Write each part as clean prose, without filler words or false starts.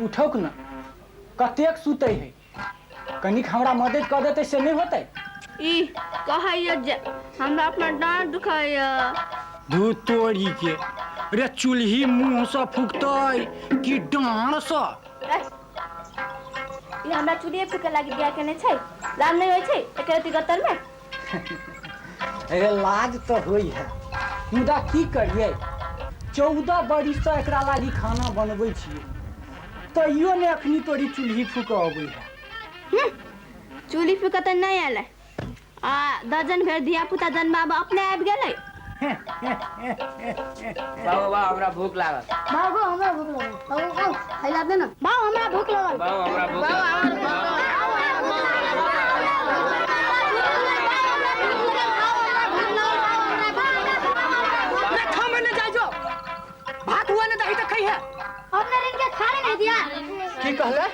उठौक ने कतेक सुतै है कनिक हमरा मदद कऽ देतै से नहि होतै ई कहैया जे हमरा अपना डाँट दुखाइया धू तोरी के रे चूल्ही मुँहसँ फुकतै कि डाँड़सँ ई हमरा चूड़िए फूके लागी बियाह केने छै लाज नहि होइ छै एकर अति गत्तर में अरे लाज तऽ होइ है मुदा की करियै 14 बरिससँ एकरा लागी खाना बनबै छियै तैयो ने अखनी तोरी चूल्ही फूकऽ अबै है चूल्ही फूकऽ तऽ नहि आयल आ दर्जन भरि धिया पुता जन्माबऽ अपने आबि गेलै बाबू बाबू हमरा भूख लागल बाबू हमरा भूख लागल बाबू आओ खैला दे ना बाबू हमरा भूख लागल बाबू हमरा भूख लागल ना खामे ने जाय जो भात हुआ ने दही तऽ खैहे अपने ऋण के खाने नहीं दिया की कहले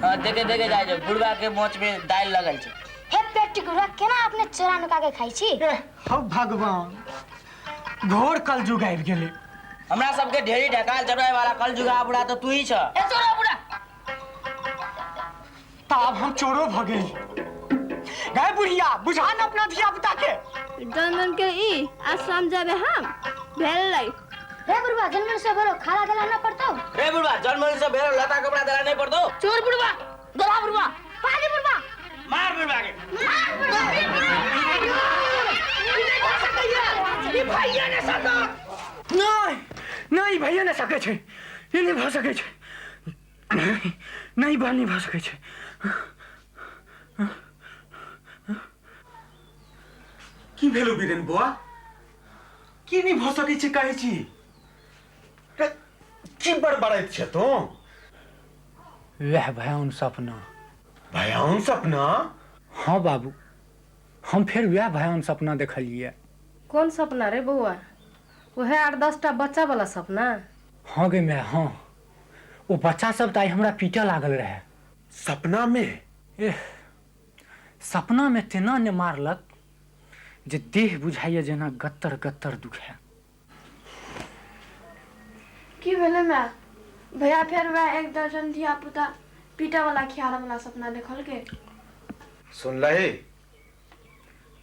हाँ, देखे देखे जाय जो बुढ़वा के मोच में दालि लगल छै हे पेट गुरुआ केना अपने चोरा नुका के खाई छी ए हौ भगवान घोर कलयुग आबि गेलै हमरा सबके ढेरी ढकाल चढ़ाए वाला कल जुगा बुढ़ा तो तू ही छ ए चोरा बुढ़ा तऽ आब हम चोरो भऽ गेली गए बुढ़िया बुझा न अपना धिया पुता के जन्म के ई आ समझबे हम भेलै हे बुढ़वा जन्म से बड़ो खाना देला ना पड़तो रे बुढ़वा जन्म से भेलो लता कपड़ा देला नहीं पड़तो चोर बुढ़वा गधा बुढ़वा पाजी बुढ़वा मार बुढ़वा के नहि नहि भैया नहि सकै छै ई नहि भऽ सकै छै नहि नहि बा नहि भऽ सकै छै की भेलो बीरेन बौआ की नहि भऽ सकै छै कहै छी रे, की बड़बड़ाइत छै तों वएह भयाउन सपना भयाउन सपना हाँ बाबू हम फेर वएह भयाउन सपना देखलियै कोन सपना रे बौआ उएह 8-10 टा बच्चा वाला सपना हाँ गे माय हाँ ओ बच्चा सब तऽ आइ हमरा पीटऽ लागल रहए सपना में एह सपना में तेना ने मारलक जे देह बुझाइए जेना गत्तर गत्तर दुखाय की भेलै माय भैया फेर वएह एक दर्जन धिया पुता पीटा वाला खियार वाला सपना देखलकै सुनलही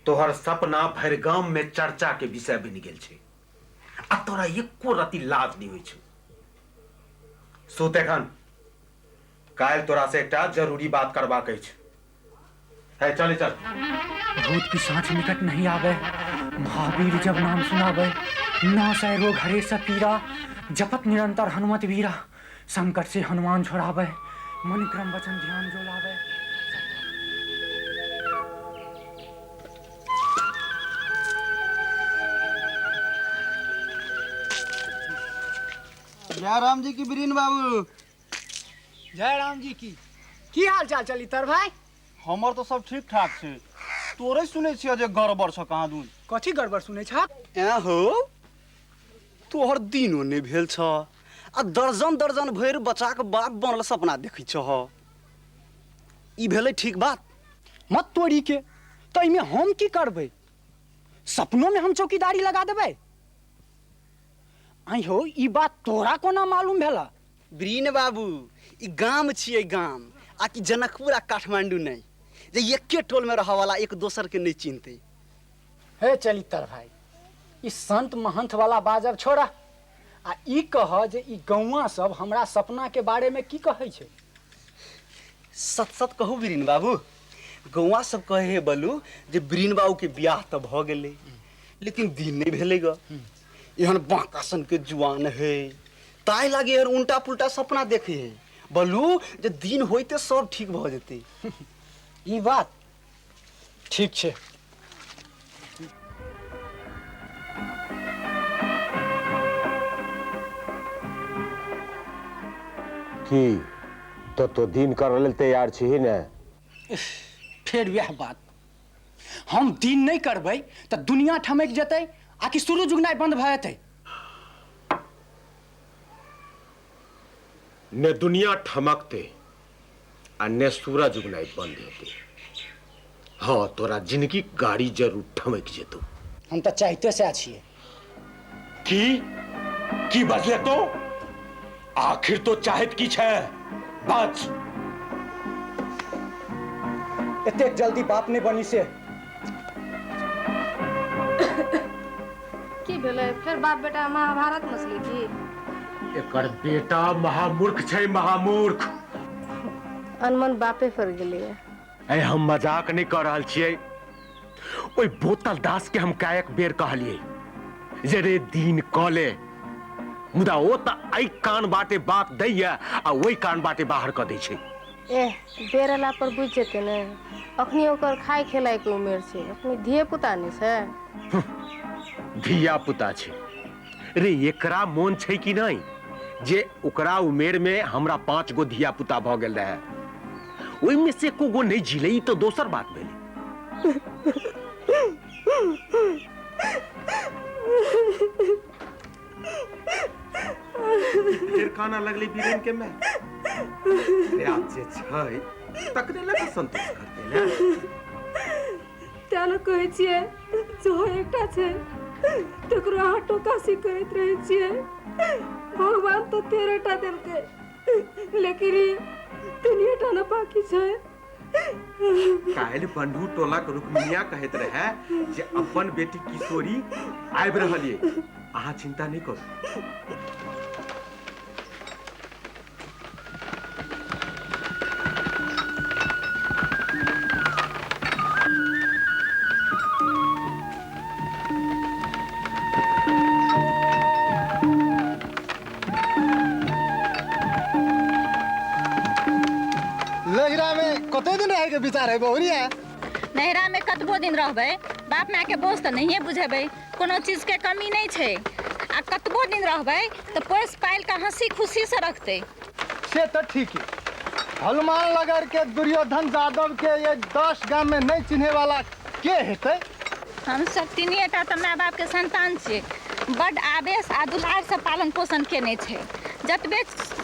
तोहर सपना भरि गाम में चर्चा के विषय बनि गेल छै आ तोरा एको रति लाज नहि होइ छौ सुत एखन काल्हि तोरा से एकटा जरूरी बात करबाक अछि है चले चल भूत पिशाच निकट नहीं आवे महावीर जब नाम सुनावे नासै रोग हरे सब पीरा जपत निरंतर हनुमत वीरा संकट से हनुमान छोड़ावे मन क्रम वचन ध्यान जो लावे जय राम जी की बीरेन बाबू जय राम जी की की हाल चाल चली तर भाई हमर तऽ सब ठीक ठाक छै तोरे सुनै छियै जे गड़बड़ छ कहाँ दून कथी गड़बड़ सुनै छ ए हो तोहर दिनो नहि भेल छ आ दर्जन दर्जन भरि बच्चाके बाप बनल सपना देखै छह ई भेलै ठीक बात मत तोरी के तऽ एहिमे हम की करबै सपनो में हम चौकीदारी लगा देबै आई हो ई बात तोरा कोना मालूम भेला बीरेन बाबू ई गाम छियै गाम आ कि जनकपुर आ काठमांडू नहि जे एके टोल में रहऽ वाला एक दोसर के नहि चिन्हतै हे चलितर भाई ई संत महंथ वाला बाजब छोड़ा आ ई कह जे ई गौआ सब हमरा सपना के बारे में की कहै छै सत सत कहू बीरेन बाबू गौआ सब कहे हे बलू जे बीरेन बाबू के बियाह तऽ भऽ गेलै लेकिन दिन नहि भेलै ग एहन बाँका सन के जुआन है ताहि लागी एहन उल्टा पुल्टा सपना देखे है बलू जे दिन होइते सब ठीक भऽ जेतै ई बात ठीक छै की तो तो दिन करऽ लेल तैयार छी ने फेर वएह बात हम दिन नहि करबै तऽ दुनिया ठमकि जेतै आ कि सूरज उगनाइ बंद भऽ जेतै ने दुनिया ठमकते आ ने सूरज उगनाइ बंद हेतै हाँ तोरा जिंदगी गाड़ी जरूर ठमकि जेतौ हम तऽ चाहिते सएह छियै की की बजले तो आखिर तो चाहत की छै? बाज। एतेक जल्दी बाप नहि बनी से। की भेलै फेर बाप बेटा महाभारत मसले की? एकर बेटा महामूर्ख छै, महामूर्ख। अनमन बापे पर गेलियै। ऐ हम मजाक नहि कऽ रहल छियै। ओहि बोतल दास के हम कएक बेर कहलियै जे रे दिन कऽ ले, मुदा ओ तऽ एहि कान बाटे बात दैया आ ओहि कान बाटे बाहर कऽ दै छै। एह, बेर अयला पर बुझि जेतै ने। अखनी ओकर खाय खेलाय के उमेर छै, अखनी धिये पुता नहि छै। धिया पुता छै रे, एकरा मोन छै कि नहि जे ओकरा उमेर में हमरा 5 गो धिया पुता भऽ गेल रहे, ओहिमे से एको गो नहि झिलै, ई तऽ दोसर बात भेलै। फेर काना लगलै बीरेन के माय। रे आब जे छै तकरे लऽ कऽ संतोष करतै ने। तें ने कहै छियै जो एकटा छै तकरो अहाँ टोकासी करैत रहै छियै। भगवान तऽ 13 टा देलकै, लेकिन ई 3 टा ने बाकी छै। काल्हि बंधु टोलाक रुक्मिणिया कहैत रहे जे अपन बेटी किशोरी आबि रहल ये, अहाँ चिंता नहीं करू। नैहरा में कते दिन रहे के विचार है बहुरिया? नैहरा में कतबो दिन रहबै, बाप माय के बोझ तऽ नहिए बुझेबै, कोनो चीज के कमी नहीं छै। आ कतबो दिन रहबै तऽ पोसि पालि के हंसी खुशी से रखतै। से तो ठीक है। हनुमान नगर के दुर्योधन यादव के ये 10 गाम में नहीं चिन्हे वाला के हेतै? हम सब 3 टा तऽ माय बाप के संतान छियै, बड आवेश आ दुलार से पालन पोषण केने छै। जतबे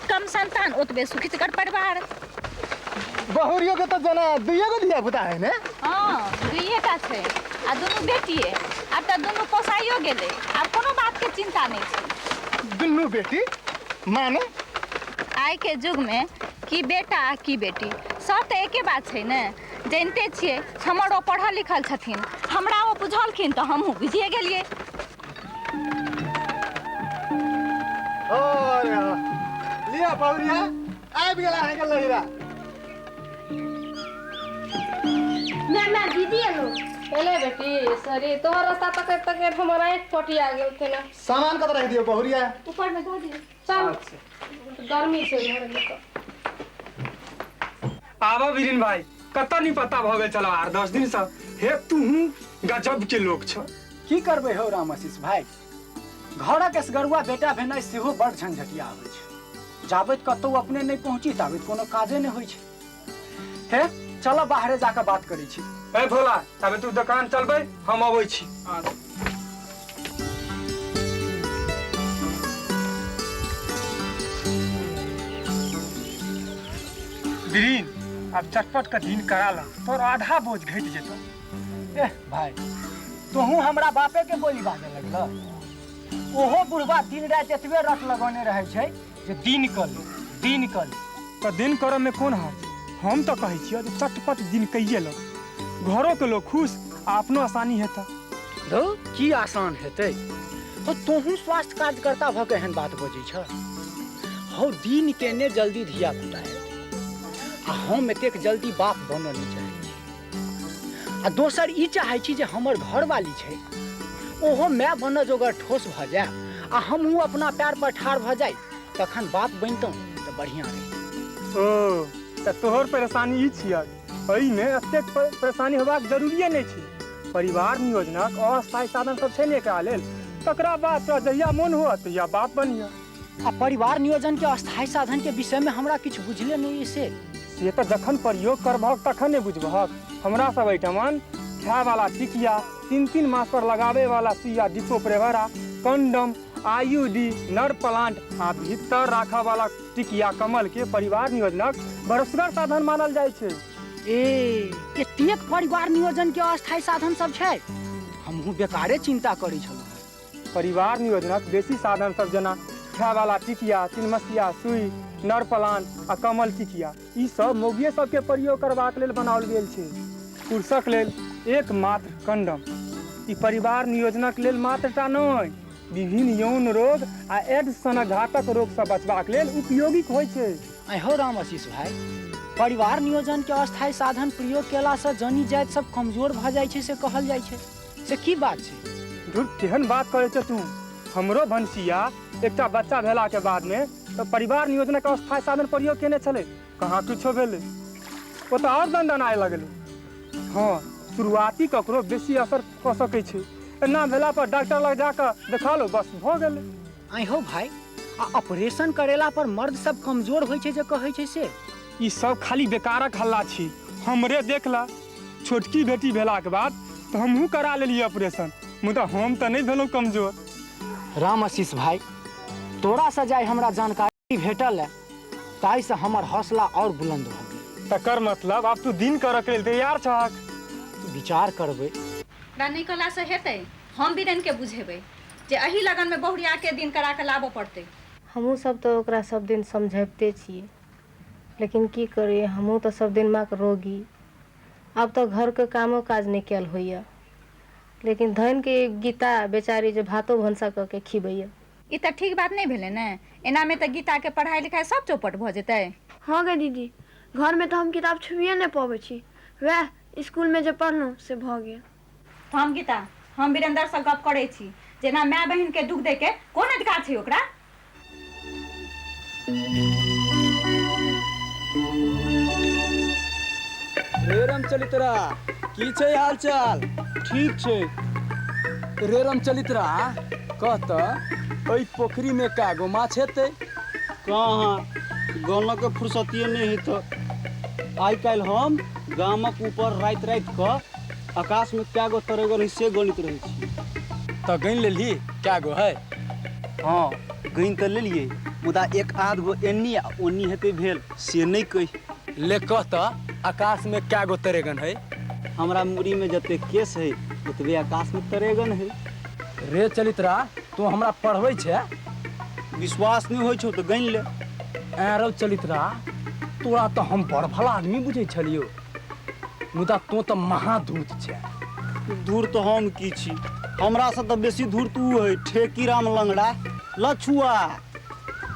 कम संतान ओतबे सुखीगर परिवार। बहुरियो के तो जना 2 गो धिया पुता है ने? हाँ, 2 टा छै आ दुनू बेटिए। आब तऽ दुनू पोसाइयो गेलै, आब कोनो बात के चिंता नहीं छै। दुनू बेटी माने? आइ के युग में की बेटा आ की बेटी सब तऽ एके बात छै ने। जनिते छियै हमर ओ पढ़ल लिखल छथिन, हमरा ओ बुझलखिन तऽ हमहूँ बुझिए गेलियै। लिया बहुरिया आबि गेल अहाँके लहिरा। मैं दीदी एलो। एले बेटी, सॉरी तोहर रास्ता तकैत तकैत हमर आँखि पटिया गेल थे ना। सामान कतऽ रख दियौ बहुरिया? ऊपर में धो दियौ। चल, गर्मी छै घर में तऽ। आवा बीरिन भाई, कतऽ नहीं पता भऽ गेल छल 8-10 दिन से। हे तूहू गजब के लोग छ। की करबै हौ राम आशीष भाई, घरक असगरुआ बेटा भेनाइ सेहो बड़ झंझटिया होइ छै। जाबैत कतौ अपने नहि पहुँची ताबैत कोनो काजे नहि होइ छै। हे चलो बाहरे जाकर बात करै छी। ए भोला, तबे तू दुकान चलबै, हम अबै छी। बीरिन, अब चटपट का दिन करा ला, तोर आधा बोझ घट जेतो। एह भाई, तोहू हमरा बापे के बोली बाजे लगल। ओहो बुढ़बा दिन राति एतबे रट लगौने रहै छै जे दिन कऽ ले, दिन कऽ ले। तऽ दिन करऽ में कोन हर्ज? हम तो कहै छियै जे चटपट दिन कहिए लो, घरों के लोग खुश आ अपनो आसानी हेतै। धौ, की आसान हेतै? तो तोहू स्वास्थ्य कार्यकर्ता भऽ के एहन बात बजै छ? हौ दिन केने जल्दी धिया पुता हेतै, आ हम एतेक जल्दी बाप बनऽ नहि चाहै छी। आ दोसर ई चाहै छी जे हमर घरवाली छै ओहो माय बनऽ जोगर ठोस भऽ जाय आ हमहूँ अपना पैर पर ठाढ़ भऽ जाइ, तखन बाप बनितहुँ तऽ बढ़िआँ रहितै। ओ तऽ तोहर परेशानी ई छियै, एहिमे एतेक परेशानी होबाक जरूरिए नहि छै। परिवार नियोजनक अस्थायी साधन सब छै ने एकरा लेल, तकरा बाद तोरा जहिया मोन हुअ तहिया बाप बनिह। आ परिवार नियोजन के अस्थायी साधन के विषय में हमरा किछु बुझले नहीं से। से तऽ जखन प्रयोग करबहक तखन ने बुझबहक। हमरा सब एहिठमन खाय वाला टिकिया, 3-3 मास पर लगावे वाला सुइया डिपो प्रेवरा, कंडम, आईयूडी, नर प्लांट आ भीतर राखऽ वाला टिकिया कमल के परिवार नियोजनक भरोसेगर साधन मानल जाइ छै। ए एतेक परिवार नियोजन के अस्थायी साधन सब छै, हमहूँ बेकारे चिंता करै छलहुँ। परिवार नियोजनक बेसी साधन सब जेना खायवाला टिकिया, तिनमसिया सुई, नरपलान आ कमल टिकिया, ई सब मौगिए सबके प्रयोग करबाक लेल बनाओल गेल छै। पुरुषक लेल एकमात्र कंडम। ई परिवार नियोजनक लेल मात्रटा नहि, विभिन्न यौन रोग आ एड्स सनक घातक रोगसँ बचबाक लेल उपयोगी होइ छै। अहो राम आशीष भाई, परिवार नियोजन के अस्थायी साधन प्रयोग केलासँ जनी जाति सब कमजोर भऽ जाइ छै से कहल जाइ छै, से की बात छै? धुर, केहन बात करै छै तू। हमरो भनसिया एकटा बच्चा भेलाके बादमे तऽ परिवार नियोजनक अस्थायी साधन प्रयोग केने छलै, कहाँ किछो भेलै, ओ तऽ आओर दनदनाय लगलै। हँ, शुरुआती ककरो बेसी असर कऽ सकै छै, एना भेला पर डॉक्टर लग जाकऽ देखा लो, बस भऽ गेलै। अहो भाई, आ ऑपरेशन करेला पर मर्द सब कमजोर होइ छै जे कहै छै से? ई सब खाली बेकारक हल्ला छी। हमरे देखला, छोटकी बेटी भेलाके बाद तऽ हमहूँ करा लेलियै ऑपरेशन, मुदा हम तऽ नहि भेलहुँ कमजोर। राम आशीष भाई, तोरा से जाय हमरा जानकारी भेटल है ताहिसँ हमर हौसला और बुलंद भऽ गेल। तकर मतलब आब तू दिन करऽ के लेल तैयार छहक? विचार करबै। ओकरा नहि कहलासँ हेतै? हम बीरेनके बुझेबै जे एहि लगनमे बहुरियाके दिन करा कऽ लाबऽ पड़तै। हमहूँ सब तऽ ओकरा सब दिन समझबिते छियै, लेकिन की करियै, हमहूँ तऽ सब दिन माँके रोगी। आब तऽ घरके कामो काज नहि कयल होइए, लेकिन धनिके गीता बेचारी जे भातो भनसा कऽ के खिबैए। ई तऽ ठीक बात नहि भेलै ने। एनामे तऽ गीताके पढ़ाइ लिखाइ सब चौपट भऽ जेतै। हँ गे दीदी, घरमे तऽ हम किताब छुबिए नहि पबै छी, वएह स्कूलमे जे पढ़लहुँ से भऽ गेल। थम गीता, हम वीरेंद्रसँ गप करै छी जेना माय बहिनके दुख दैके कोन अधिकार छै ओकरा। रे रामचरित्रा, की छै हाल चाल? ठीक छै। रे रामचरित्रा, कह तऽ एहि पोखरी में कागो माछ हेतै? कहाँ, गामक फुर्सतिये नहि है तऽ। आइ काल्हि हम गामक ऊपर राति राति कऽ आकाश में कए गो तरेगन है से गणित रहै छी। तऽ गनि लेलही कए गो है? हँ, गनि तऽ लेलियै, मुदा एक आध गो एन्नी आ ओन्नी हेतै भेल से नहि कहि। ले कह तऽ आकाश में कए गो तरेगन है? हमरा मुड़ी में जते केस है ओतबे आकाश में तरेगन है। रे चलित्रा, तू हमरा पढ़बै छै? विश्वास नहि होइ छौ तऽ गनि ले। ऐं रौ चलित्रा, तोरा तऽ हम बड़ भला आदमी बुझै छलियौ, मुदा तू तऽ महाधूर्त छै। धूर्त हम की छी, हमरा से तऽ बेसी धूर्त ऊ है ठेकीराम लंगड़ा लछुआ।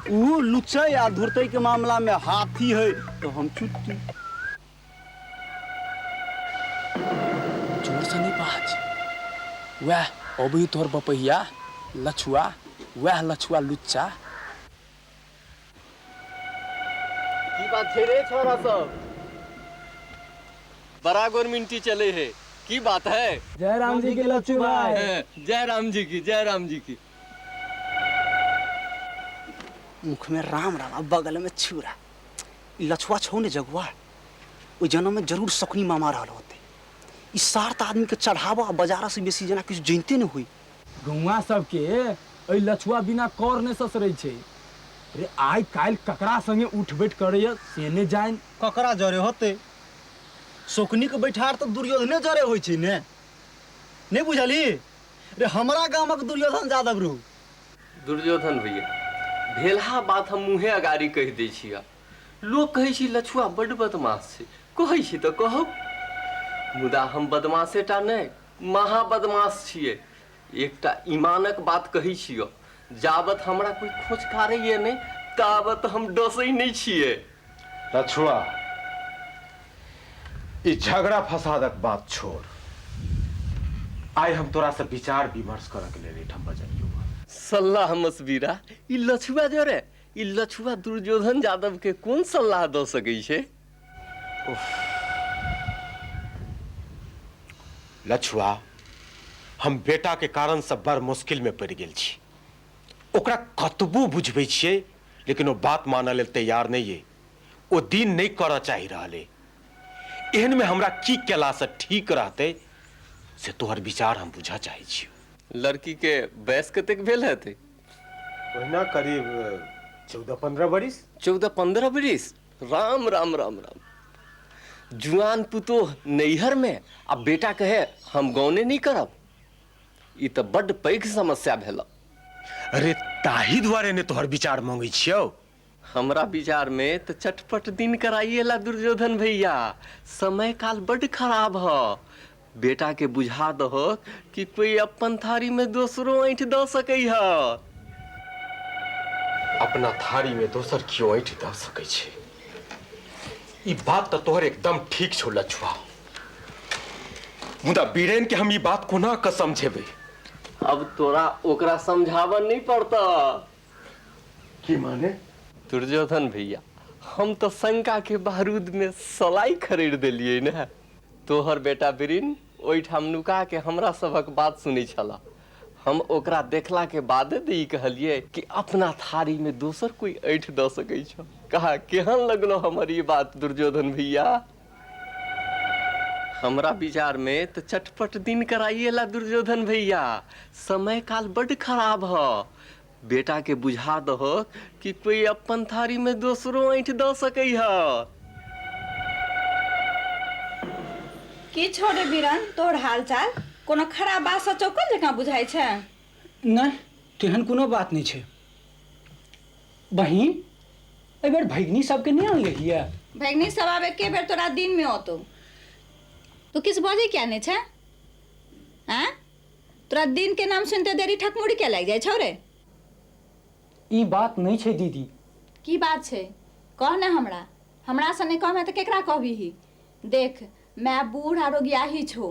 ऊ लुच्चै आ धूर्तै के मामला में हाथी है तो हम चुट्टी। जोर से नहीं बाज, वह अभी तोहर बपहिया लछुआ, वह लछुआ लुच्चा। की बात छै रे छोरा सब, बड़ा गोरमिंटी चले है, की बात है? जय राम जी की लच्छू भाई। जय राम जी की, जय राम जी की। मुख में राम राम आ बगल में छुरा। लछुआ छौ ने जगुआ, ओहि जन्म में जरूर शकुनी मामा रहल होते। ई सात आदमी के चढ़ावा आ बाजारा से बेसी जना किछु जनिते नहि होई। गौआ सबके एहि लछुआ बिना कर नहि ससरै छै। रे आइ काल्हि ककरा संगे उठ बैठ करैया से नहि जानि। ककरा जरे होते? शकुनी के बैठार तऽ दुर्योधने जरे होइ छै ने, नहि बुझलही? रे हमरा गामक दुर्योधन यादव रहू। दुर्योधन भैया, भेलहा बात हम मुँहे अगाड़ी कहि दै छियै। लोक कहै छै लछुआ बड्ड बदमाश छै, कहै छी तऽ कहब, मुदा हम बदमाशेटा नहि महा बदमाश छियै। एकटा ईमानक बात कहै छियौ, जाबत हमरा कोइ खोचकारैये नहि ताबत हम डसै नहि छियै। लछुआ, ई झगड़ा फसादक बात छोड़, आइ हम तोरा से विचार विमर्श करऽ के लेल एहिठाम बजलियौ। सल्लाह मसबीरा, ई लछुआ जरे, ई लछुआ दुर्योधन यादव के कोन सलाह दऽ सकै छै? लछुआ, हम बेटा के कारण से बड़ मुश्किल में पड़ि गेल छी। ओकरा कतबो बुझबै छियै लेकिन ओ बात मानऽ लेल तैयार नहि अइ। ओ दिन नहि करऽ चाहि रहल अइ। एहन में हमरा की केला से ठीक रहतै से तोहर विचार हम बुझऽ चाहै छियौ। लड़की के वयस कतेक भेल हेतै? ओहिना करीब 14-15 बरिस। 14-15 बरिस? राम राम राम राम। जुआन पुतोह नैहर में आ बेटा कहे हम गौने नहीं करब, ई तऽ बड्ड पैघ समस्या भेल। अरे ताही दुआरे ने तोहर विचार मांगै छियौ। हमरा विचार में तो चटपट दिन कराइए ला दुर्योधन भैया, समय काल बड खराब ह। बेटा के बुझा दहो कि कोई अपन थारी में दोसरो ऐंठ दऽ सकै ह। अपना थारी में दोसर क्यों ऐंठ दऽ सकै छै, ई बात तऽ तोहर एकदम ठीक छौ लछुआ। मुदा बीरेन के हम ई बात कोना कऽ समझेबै? अब तोरा ओकरा समझाबऽ नहीं पड़ता। की माने? दुर्योधन भैया, हम तो शंका के बारूद में सलाई खरीद देलियै ने। तोहर बेटा बीरेन ओहिठाम नुका के हमरा सभक बात सुनै छला। हम ओकरा देखला के बादे तऽ ई कहलियै कि अपना थारी में दोसर कोई ऐंठ दऽ सकै छौ। कहा केहन लगलो हमर ई बात दुर्योधन भैया? हमरा विचार में तो चटपट दिन कराइए ला दुर्योधन भैया, समय काल बड खराब ह। बेटा के बुझा दहो कि कोई अपन थारी में दोसरो ऐंठ दऽ सकै ह। की छोड़े बीरन, तोहर हाल चाल कोनो खराब बात से चौकल जकाँ बुझाइ छै? नहि, तेहन कोनो बात नहि छै बहिन। एहि बेर भगिनी सबके नहि आनलियै? भगिनी सब आब एके बेर तोरा दिन में औतौ। तू किछु बजै किया नहि छै? आँय, तोरा दिन के नाम सुनते देरी ठकमुड़ी किया लागि जाइ छौ रे? ई बात नहि छै दीदी। की बात छै कह ने हमरा। हमरा से नहि कहमे तऽ केकरा कहबीही? देख, माय बूढ़ आ रोगियाही छौ,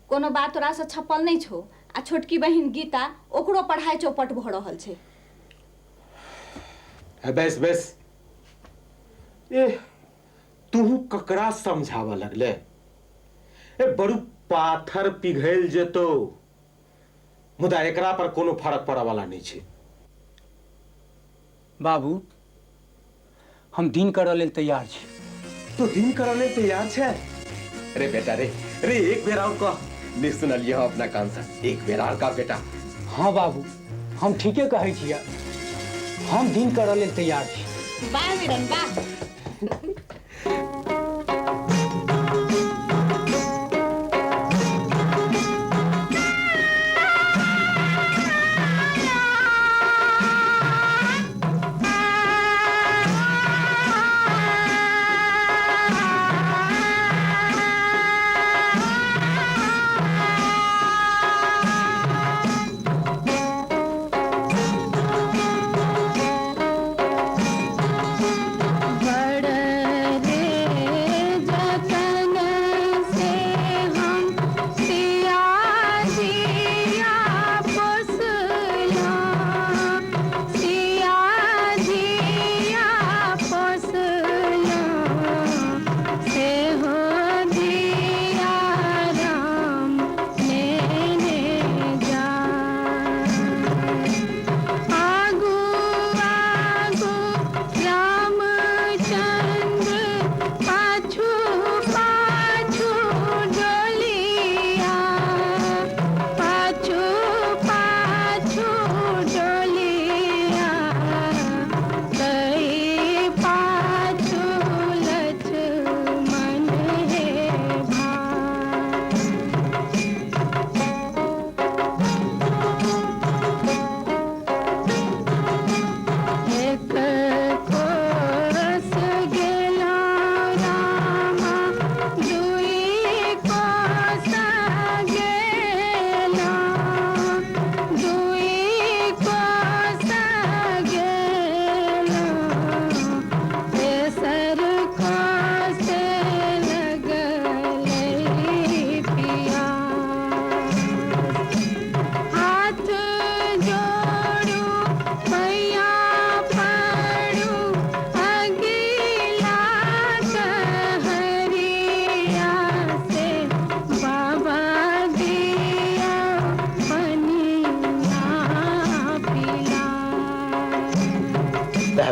कोनो बात तोरा से छपल नहि छौ। आ छोटकी बहिन गीता, ओकरो पढ़ाई चौपट भऽ रहल छै। बेस बेस, ए तू ककरा समझाबऽ लगले? ए बड़ू पाथर पिघल जेतो, मुदा एकरा पर कोनो फर्क पड़ऽ वाला नहीं छै। बाबू, हम दिन करऽ लेल तैयार छी। तू दिन करऽ लेल तैयार छै? अरे बेटा रे, अरे एक बेर और कह। नहीं सुनलिए हम अपना कान से, एक बेर और कह बेटा। हाँ बाबू, हम ठीके कहै छियै, हम दिन करऽ लेल तैयार छी। वाह वीरन वाह।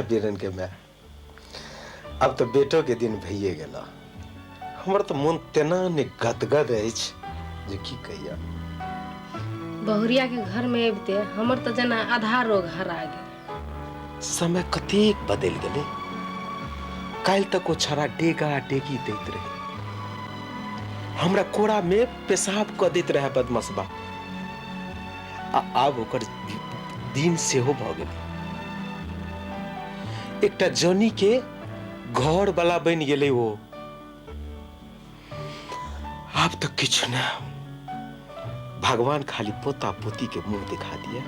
बीरन के मैं अब तो बेटो के दिन भइए गेला। हमर तो मन तेना ने गदगद अछि जे की कहिया। बहुरिया के घर में अबिते हमर तो जना आधा रोग हरा गेल। समय कतेक बदलि गेलै। काल्हि तक ओ छड़ा डेगा डेगी दैत रहे, हमरा कोरा में पेशाब कऽ दैत रहे बदमसबा। आ आब ओकर दिन सेहो भऽ गेलै। एकटा जनी के घर वाला बनि गेलै ओ। आब तऽ किछु ना, भगवान खाली पोता पोती के मुंह दिखा दिया।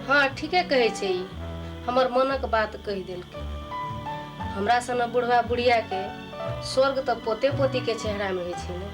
हाँ ठीके कहै छै ई, हमर मनक बात कहि देलकै। हमरा सन बुढ़वा बुढ़िया के स्वर्ग तऽ पोते पोती के चेहरा में होइ छै ने।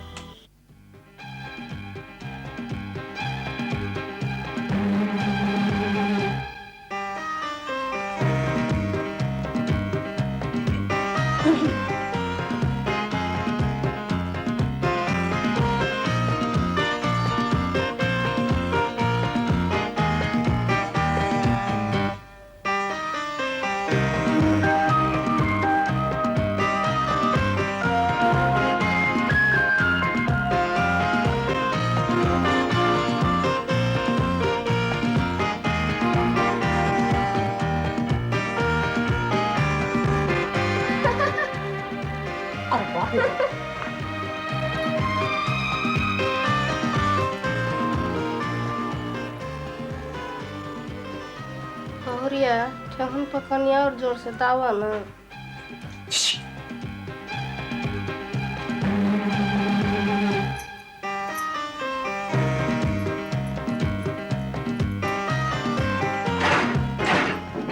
ठेहुन पर कनी और जोर से दावा ना।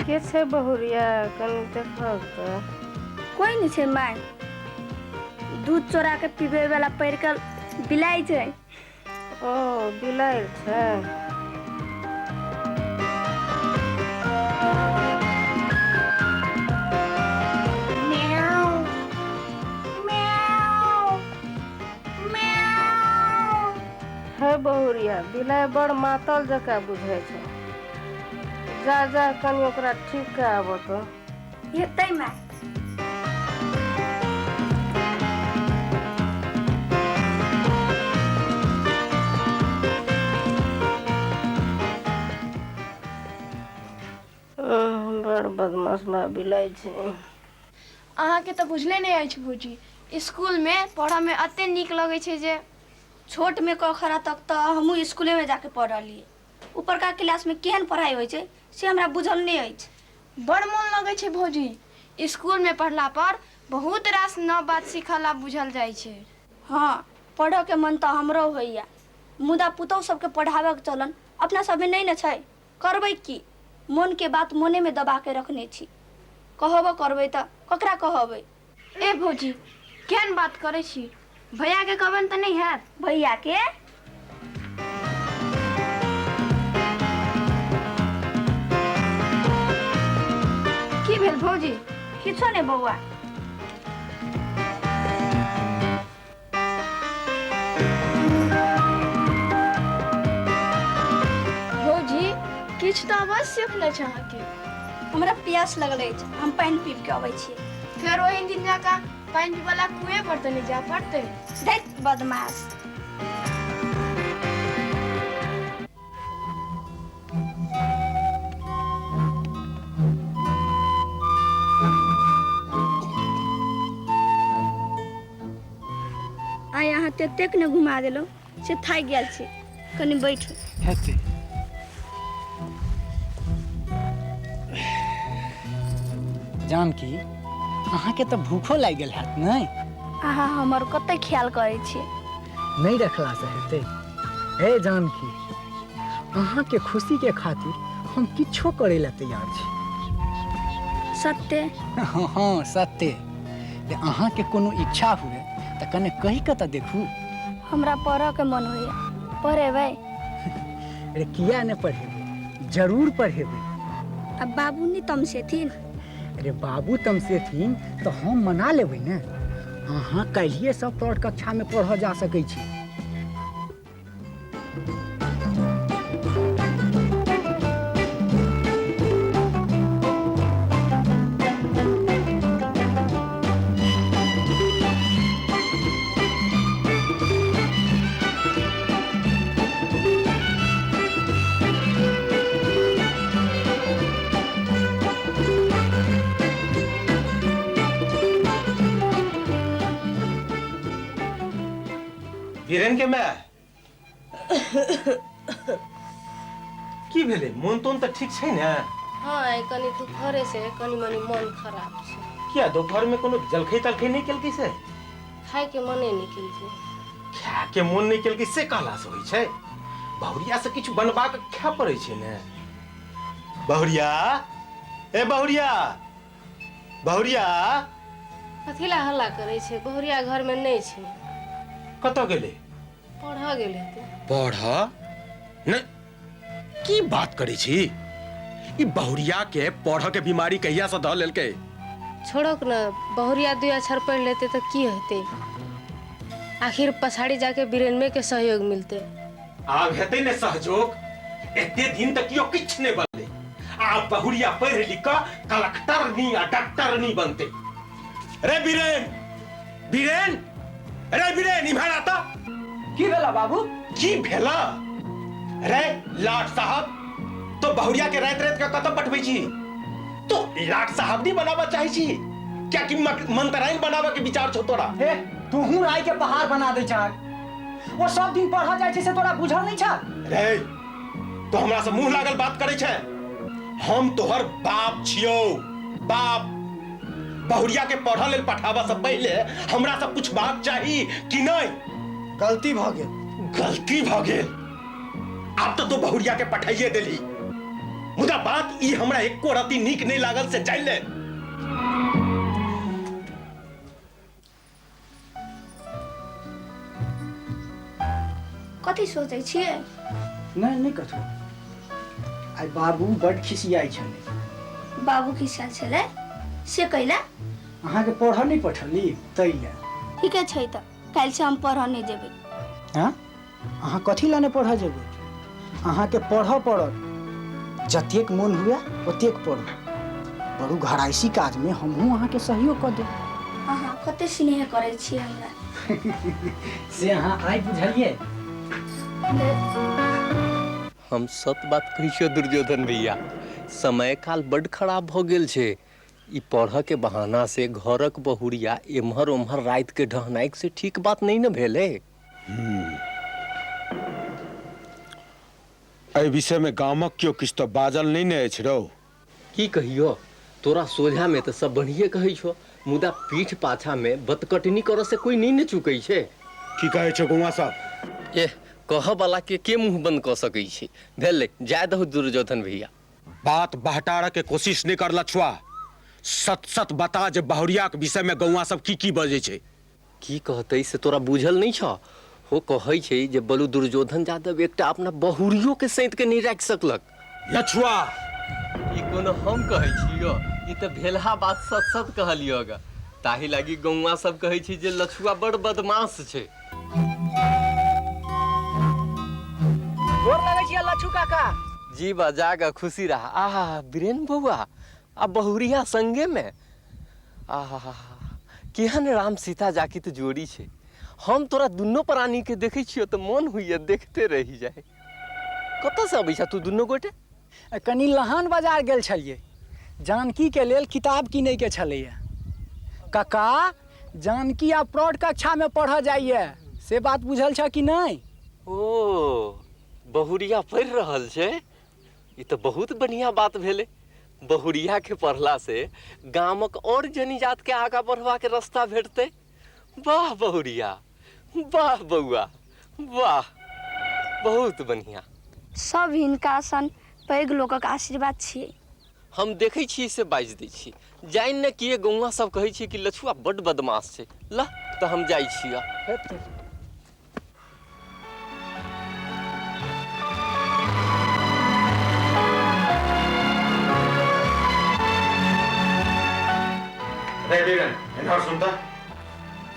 के छै बहुरिया, कनी देखब तऽ। कोई नहीं छै my, दूध चोरा के पीबे वाला पैर के बिलाइ छै। ओ बिलाइ छै। बहुरिया बिलाइ बड़ मातल जकाँ बुझै छै, जा जा कनी ओकरा ठीक कऽ आबऽ तऽ। हेतै माय। बड़ बदमाश बा बिलाइ छै। अहाँके तऽ बुझले नहि अछि भौजी, स्कूलमे पढ़ऽमे एते नीक लगै छै जे छोट में कखरा तक तऽ हमहूँ स्कूलेमे जाके पढ़लियै। ऊपरका क्लासमे केहन पढ़ाइ होइ छै से हमरा बुझल नहि अछि। बड़ मोन लगै छै भौजी, स्कूलमे पढ़ला पर बहुत रास नव बात सीखल आ बुझल जाइ छै। हाँ, पढ़ऽके मन तऽ हमरो होइया, मुदा पुतहु सबके पढ़ाबऽके चलन अपना सबमे नहि ने छै। करबै की, मोनके बात मोनेमे दबाके रखने छी। कहबो करबै तऽ ककरा कहबै। ए भौजी, केहन बात करै छी, भैया के कहबनि तऽ नहि हैत। भैया के? की भेल भौजी? किछो नहि बौआ। भौजी, किछु तऽ अवश्य भेल अछि अहाँके। हमरा प्यास लगल अछि, हम पानि पीब के अबै छी। फेर ओहि दिन जकाँ पानि पीबऽ कुएं पर तऽ नहि जाय पड़तै। धैत बदमाश। आइ अहाँ ततेक ने घुमा देलहुँ से थाकि गेल छी, कनि बैठू। हेतै। जानकी, अहाँके तऽ भूखो लागि गेल हैत नहि? अहाँ हमर कते ख्याल करै छी। नहि रखलासँ हेतै। हे जानकी, अहाँके खुशीके खातिर हम किछो करै लए तैयार छी। सत्य? हाँ सत्य। अहाँके कोनो इच्छा हुए तऽ कने कहि कऽ तऽ देखू। हमरा पढ़ऽके मन होइया, पढ़ेबै? अरे किया नहि पढ़ेबै, जरूर पढ़ेबै। आ बाबू नहि तमसेथिन? अरे बाबू तमसेथिन तऽ हम मना लेबै ने। अहाँ काल्हिए सब प्रौढ़ कक्षामे पढ़ऽ जा सकै छी। वीरेन के मैं की भेलै? मोन तोन तऽ ठीक छै ने? हँ, आइ कनि दुपहरे से कनि मनि मन खराब छै। किया दोपहर में कोनो जलखै तलखै नहि केलकै से? खाय के मने नहि केलकै। खाय के मोन नहि केलकै से कहला से होइ छै? बहुरिया से किछु बनबा के खाय पड़ै छै ने। बहुरिया, ए बहुरिया, बहुरिया। कथी ला हल्ला करै छै? बहुरिया घर में नहि छै। कतऽ गेलै? पढ़ऽ गेल हेतै। पढ़ऽ? नहि, की बात करै छी? ई बहुरिया के पढ़ऽ के बीमारी कहिया से धऽ लेलकै? छोड़क न, बहुरिया 2 अक्षर पढ़ि लेतै तऽ की हेतै? आखिर पछाड़ी जाके बीरेनमे के सहयोग मिलतै। आब हेतै ने सहयोग? एते दिन तक केओ किछु नहि बनलै, आब बहुरिया पढ़ि लिख कऽ कलक्टरनी आ डॉक्टरनी बनतै। रे बीरेन, बीरेन, रे बीरेन, इम्हर आ तऽ। की भेला बाबू? की भेला रे लाट साहब? तो बहुरिया के राति राति के कतऽ पठबै छी? तो लाट साहब नहीं बनाबऽ चाहै छी क्या कि मंतराइन बनाबऽ के विचार छौ तोरा? हे, तूहू राय के पहाड़ बना दै छह। वो सब दिन पढ़ऽ जाइ छै से तोरा बुझल नहीं छह? रे तो हमरा से मुंह लागल बात करै छै? हम तोहर बाप छियौ, बाप। बहुरिया के पढ़ऽ लेल पठाबऽ से पहिले हमरा से पूछबाक चाही कि नहीं? गलती भऽ गेल। गलती भऽ गेल? आब तऽ तो बहुरिया के पठाइए देली, मुदा बात ई हमरा एको रति नीक नहीं लागल से जानि ले। कथी सोचै छियै? नहि नहि कथो। आइ बाबू बड खिसियाइ छलै। बाबू खिसियाल छलै से कैला? अहाँके पढ़ऽ नहि पठली तै लए। ठीके छै, तऽ काल्हि से हम पढ़ऽ नहि जेबै। हँ, अहाँ कथी लए नहि पढ़ऽ जेबै? अहाँके पढ़ऽ पड़त, जतेक मोन हुए ओतेक पढ़ू। बड़ू घराइसी काजमे हमहूँ अहाँके सहयोग कऽ देब। अहाँ कते स्नेह करै छियै हमरा। से अहाँ आइ बुझलियै? हम सत बात कहै छियौ दुर्योधन भैया, समय काल बड्ड खराब भऽ गेल छै। ई पढ़ऽ के बहाना से घरक बहुरिया एम्हर ओम्हर राति के ढहनाइ से ठीक बात नहीं ने भेलै। एहि विषय में गामक केओ किछु तऽ बाजल नहि ने अछि रौ। की कहियो, तोरा सोझा में तऽ सब बढ़िए कहै छौ, मुदा पीठ पाछा में बतकटनी करऽ से कोई नहीं ने चुकै छै। की कहै छौ गौआ सब? एह, कहऽ वाला के मुँह बंद कऽ सकै छै? भेलै, जाय दहु दुर्योधन भैया। बात बहटारऽ के कोशिश नहि कर लछुआ, सत सत बता जे बहुरिया के विषय में गौआ सब की की बजै छै। की कहतै से तोरा बुझल नहीं छौ? हो कहै छै जे बलु दुर्योधन यादव एकटा अपना बहुरियो के सैंत के नहीं राखि सकलक। लछुआ, ई कोनो हम कहै छियौ, ई तऽ भेलहा बात सत सत कहलियौ ग। ताहि लागी गौआ सब कहै छै जे लछुआ बड़ बदमाश छै। गोर लगै छियै लच्छू काका। जी बा, जाग खुशी रहा। आहा बीरेन बौआ, आ बहुरिया संगे में, आहा केहन राम सीता जाकी तऽ जोड़ी छै। हम तोरा दुनू प्राणी के देखै छियौ तऽ मन होइए देखते रहि जाय। कतऽ से अबै छह तू दुनू गोटे? कनि लहान बाजार गेल छलियै, जानकी के लेल किताब किनै के छलैया। काका, जानकी आब प्रौढ़ कक्षा में पढ़ऽ जाइए, से बात बुझल छ कि नहि? ओ बहुरिया पढ़ि रहल छै, ई तऽ बहुत बढ़िया बात भेलै। बहुरिया के पढ़ला से गामक और जनीजात के आगा बढ़वा के रास्ता भेटतै। वाह बहुरिया, वाह बौआ, वाह, बहुत बढ़िया। सब हिनका सन पैघ लोकक आशीर्वाद छियै। हम देखै छियै से बाजि दै छी, जानि ने किए गौआ सब कहै छै कि लछुआ बड्ड बदमाश छै। ल तऽ हम जाइ छियै। रे बीरेन, इन्हर सुन तऽ।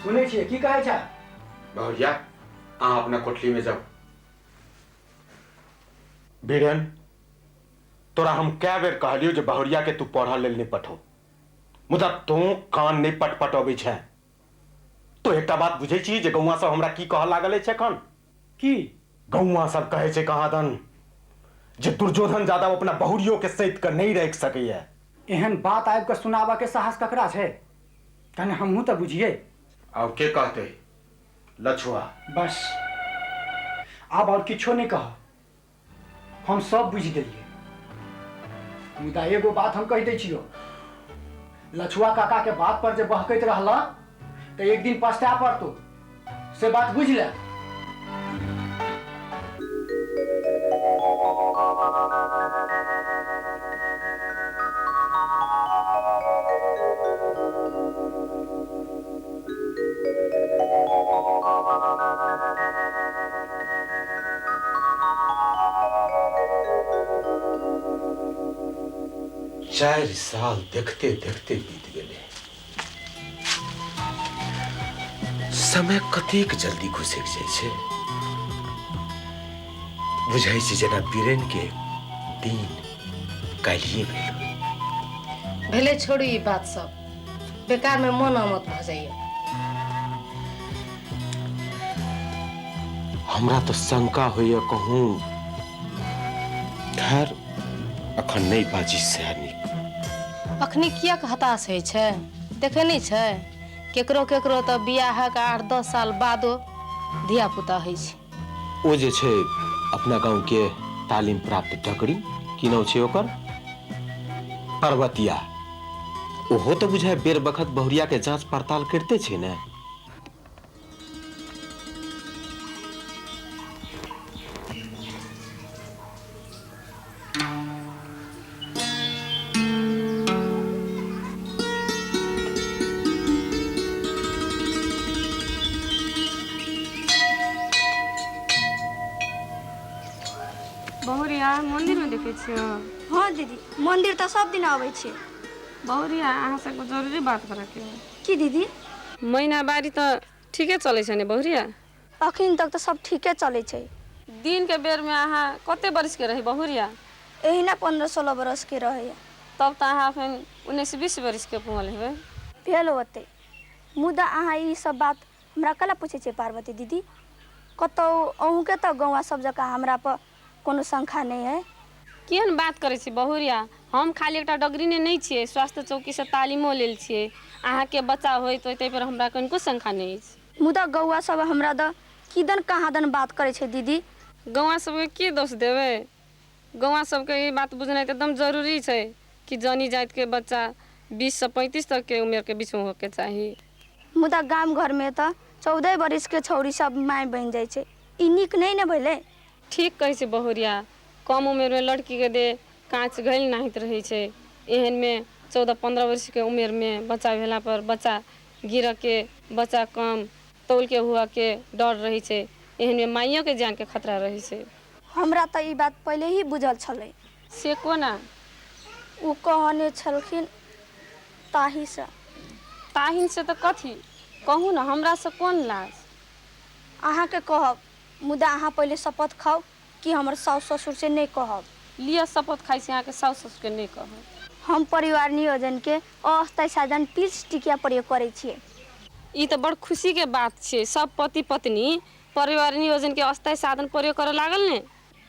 सुनै छियै, की कहै छै? बहुरिया, अहाँ अपना कोठली में जाउ। बीरेन, तोरा हम कै बेर कहलियौ जे बहुरिया के तू पढ़ऽ लेल नहि पठो, मुदा तू कान नहि पटपटबै छै। तो एकटा बात बुझै छी जे गौआ सब हमरा की कहऽ लागल अछि एखन? की? गौआ सब कहै छै कहाँ दन जे दुर्योधन यादव अपना बहुरियो के सैत कऽ नहि राखि सकैया। एहन बात आबि कऽ सुनाबऽ के साहस ककरा छै? कने हमहूँ तऽ बुझियै। आब के कहतै? लछुआ। बस, आब और किछो नहि कह। हम सब बुझि गेलियै। मुदा एगो बात हम कहि दै छियौ, लछुआ काका के बात पर जे बहकैत रहला तऽ एक दिन पछताए पड़तौ, से बात बुझि ले। चारि साल देखते देखते बीत गेलै। समय कतेक जल्दी घुसकि जाइ छै, बुझाइ छै जेना बीरेन के दिन काल्हिए भेल। भेलै छोड़ू ई बात सब, बेकार में मन आमत भऽ जाइए। हमरा तऽ शंका होइए कहूँ, खैर अखन नहीं बाजी सएह नीक। अखनी किएक हताश होइ छै? देखै नहि छै केकरो केकरो तऽ बियाहक 8-10 साल बादो धिया पुता होइ छै। ओ जे छै अपना गाँव के तालीम प्राप्त डकरी, की नाम छै ओकर, पर्वतिया, ओहो तऽ बुझाय बेर बखत बहुरिया के जांच पड़ताल करते छै ने। बहुरिया मंदिर में देखे छियो? हाँ दीदी, मंदिर तो सब दिन आबै छी। बहुरिया अहाँ से जरूरी बात करे के है। की दीदी? महीना बारी तो ठीके चलै छै ने बहुरिया? अखन तक तो सब ठीके चलै छै। दिन के बेर में अहाँ कते बरस के रही बहुरिया? एहिना 15-16 बरस के रहे। तब तो अहाँ अखन 19-20 बरस के पुगल हेबै। भेल होतै, मुदा अहाँ ई सब बात हमरा कला पूछै छियै पार्वती दीदी? कतौ अहूँके तऽ गौआ सब जकाँ हमरा पर कोनो शंका नहीं है। केहन बात करै छी बहुरिया, हम खाली एकटा डगरीने नहि छियै, स्वास्थ्य चौकी से तालीमो लेल छियै। अहाँके बच्चा होइत ताहि पर हमरा कनिको शंका नहि अछि। मुदा गौआ सब हमरा द किदन कहाँ दन बात करै छै दीदी। गौआ सबके की दोष देबै? गौआ सबके ई बात बुझनाइ तऽ एकदम जरूरी छै कि जनी जातिके बच्चा 20 से 35 तक के उम्र के बीच में होके चाही। मुदा गाम घर में तऽ 14 बरिस के छौरी सब माय बनि जाइ छै, ई नीक नहि ने भेलै? ठीक कहै छै बहुरिया, कम उम्र में लड़की के देह काँच घैल नाहित रहै छै। एहन में 14-15 वर्ष के उम्र में बच्चा भेला पर बच्चा गिरऽ के, बच्चा कम तौल के हुआ के डर रहै छै। एहन में माइयो के जान के खतरा रहै छै। हमरा तऽ ई बात पहिले ही बुझल छलै। से कोना? ओ कहने छलखिन ताहीसँ। ताहीसँ तऽ कथी कहू ने, हमरा से कोन लाज? अहाँके कहब, मुदा अहाँ पहिले शपथ खाउ कि हमर साउस ससुर से नहीं कहब। लिअ शपथ खाइ छी अहाँके साउस ससुर के नहीं कहब। हम परिवार नियोजन के अस्थायी साधन पिल्स टिकिया प्रयोग करै छियै। ई तऽ बड़ खुशी के बात छै, सब पति पत्नी परिवार नियोजन के अस्थायी साधन प्रयोग करऽ लागल ने?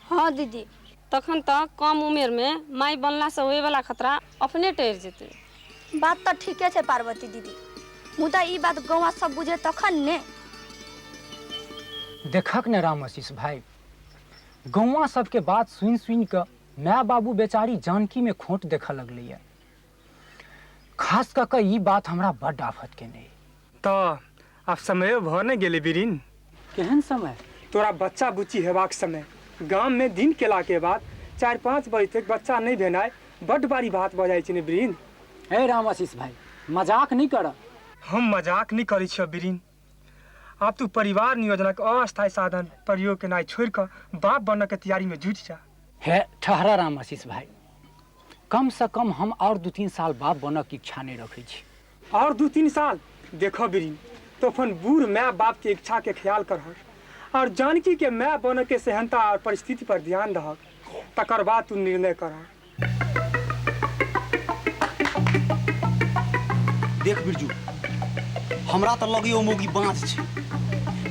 हाँ दीदी। तखन तऽ कम उम्र में माय बनला से होय वाला खतरा अपने टरि जेतै। बात तऽ ठीके छै पार्वती दीदी, मुदा ई बात गौआ सब बुझे तखन ने। देखक ने राम आशीष भाई, गौआ सबके बात सुनि सुनि कऽ my बाबू बेचारी जानकी में खोट देखऽ लगलैया। खास कऽ कऽ ई बात हमरा बड्ड आफत केने। तऽ आब समय भऽ ने गेलै बीरिन। केहन समय? तोरा बच्चा बुच्ची हेबाक समय। गाम में दिन केला के बाद 4-5 बजे तक बच्चा नहीं भेनाइ बड्ड बारी बात भऽ जाइ छै ने बीरिन। हे राम आशीष भाई, मजाक नहीं कर। हम मजाक नहीं करै छियौ बीरिन। आब तू परिवार नियोजनक अस्थायी साधन प्रयोग केनाइ छोड़ि कऽ बाप बनऽ के तैयारी में जुटि जा। हे ठहरा राम आशीष भाई, कम से कम हम और 2-3 साल बाप बनऽ के इच्छा नहीं रखै छी। और 2-3 साल? देखो बीरिन, तो अपन बूढ़ माय बाप के इच्छा के ख्याल करहक और जानकी के माय बनऽ के सेहनता और परिस्थिति पर ध्यान दहक, तकर बाद तू निर्णय करह। देख बिरजू, हमरा तऽ लगैए ओ मौगी बाँझ छै,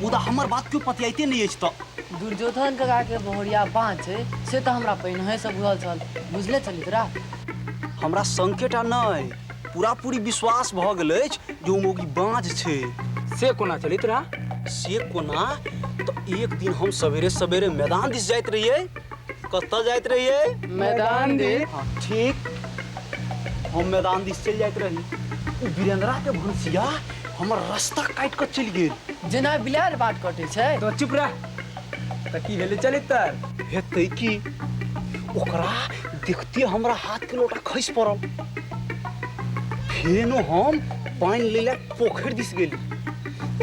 मुदा हमर बात केओ पतियाइते नहि अछि। तऽ दुर्योधन काका के बहुरिया बाँझ छै से तऽ हमरा पहिनहे से बुझल छल। बुझले छली तोरा? हमरा संकेटा नहि, पूरा पूरी विश्वास भऽ गेल अछि जे ओ मौगी बाँझ छै। से कोना चली तोरा? से कोना तऽ एक दिन हम सवेरे सवेरे मैदान दिस जाइत रहियै, कतऽ जाइत रहियै? मैदान दिस। ठीक, हम मैदान दिस चलि जाइत रही, ओ वीरेंद्रा के भैंसिया हमर रास्ता काटि कऽ चलि गेल, जेना बिलाड़ बाट कटै छै। तो चुप रह। तऽ की भेलै चलितर? हेतै की, ओकरा देखते हमरा हाथ के लोटा खसि पड़ल। फेनो हम पानि लै लए पोखरि दिस गेली,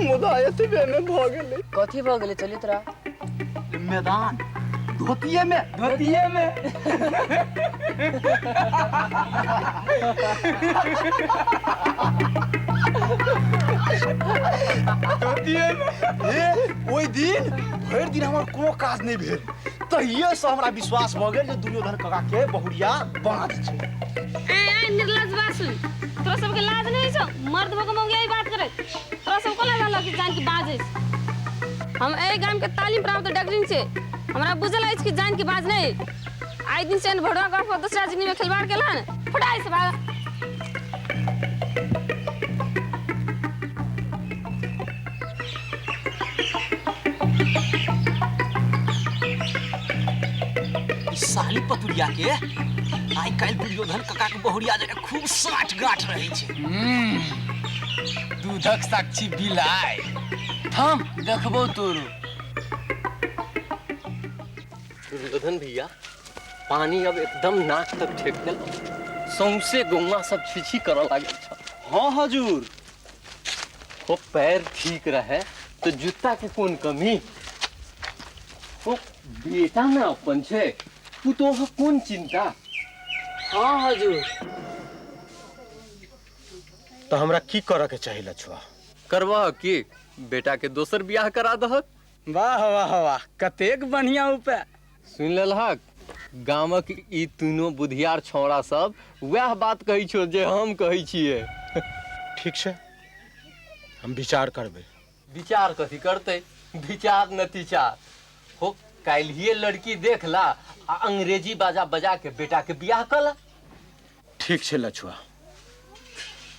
मुदा एतबे मे भऽ गेलै। कथी भऽ गेलै चलितरा? मैदान धोतिये में, धोतिये में। धोतिये में। हे, ओहि दिन भरि दिन हमर कोनो काज नहि भेल, तहिये से हमरा विश्वास भऽ गेल जे दुर्योधन काका के बहुरिया बाँझ छै। ए निर्लज बासु, तोरा सबके लाज नहीं छौ? मर्द भऽ के मौगियाई बात करे, तोरा सब कोना जानलक कि जान के बाज अछि? हम एहि गाम के तालीम प्राप्त डगरिन छै, हमरा बुझल अछि कि जान के बाज नहीं। आइ दिन से भड़वा गाँव पर दूसरा जिंदगी में खिलवाड़ केलन, फटाई से भाग। साली पतुरिया के आइ काल्हि दुर्योधन काका के बहुरिया जकाँ खूब साठ गाँठ रहै छै। दूधक साक्षी बिलाय। थम देखबो तोरो। दुर्योधन भैया, पानी अब एकदम नाक तक ठेक गेल, सौंसे गौवा सब छीछी करऽ लागल छल। हाँ हजूर। हो पैर ठीक रहे तो जूता के कोन कमी। हो बेटा ना अपन छै, पुतोह कोन चिंता। हाँ हजूर। तो हमरा की करऽ के चाही लछुआ? करबह की, बेटा के दोसर बियाह करा दहक। वाह वाह वाह, कतेक बढ़िया उपाय। सुनि लेलहक? गामक ई तीनों बुधियार छौड़ा सब वएह बात कहै छौ जे हम कहै छियै। ठीक छै, हम विचार करबै। विचार कथी करतै? विचार नतीचार। हो काल्हिए लड़की देख ला आ अंग्रेजी बाजा बजा के बेटा के बियाह कऽ ला। ठीक छै लछुआ,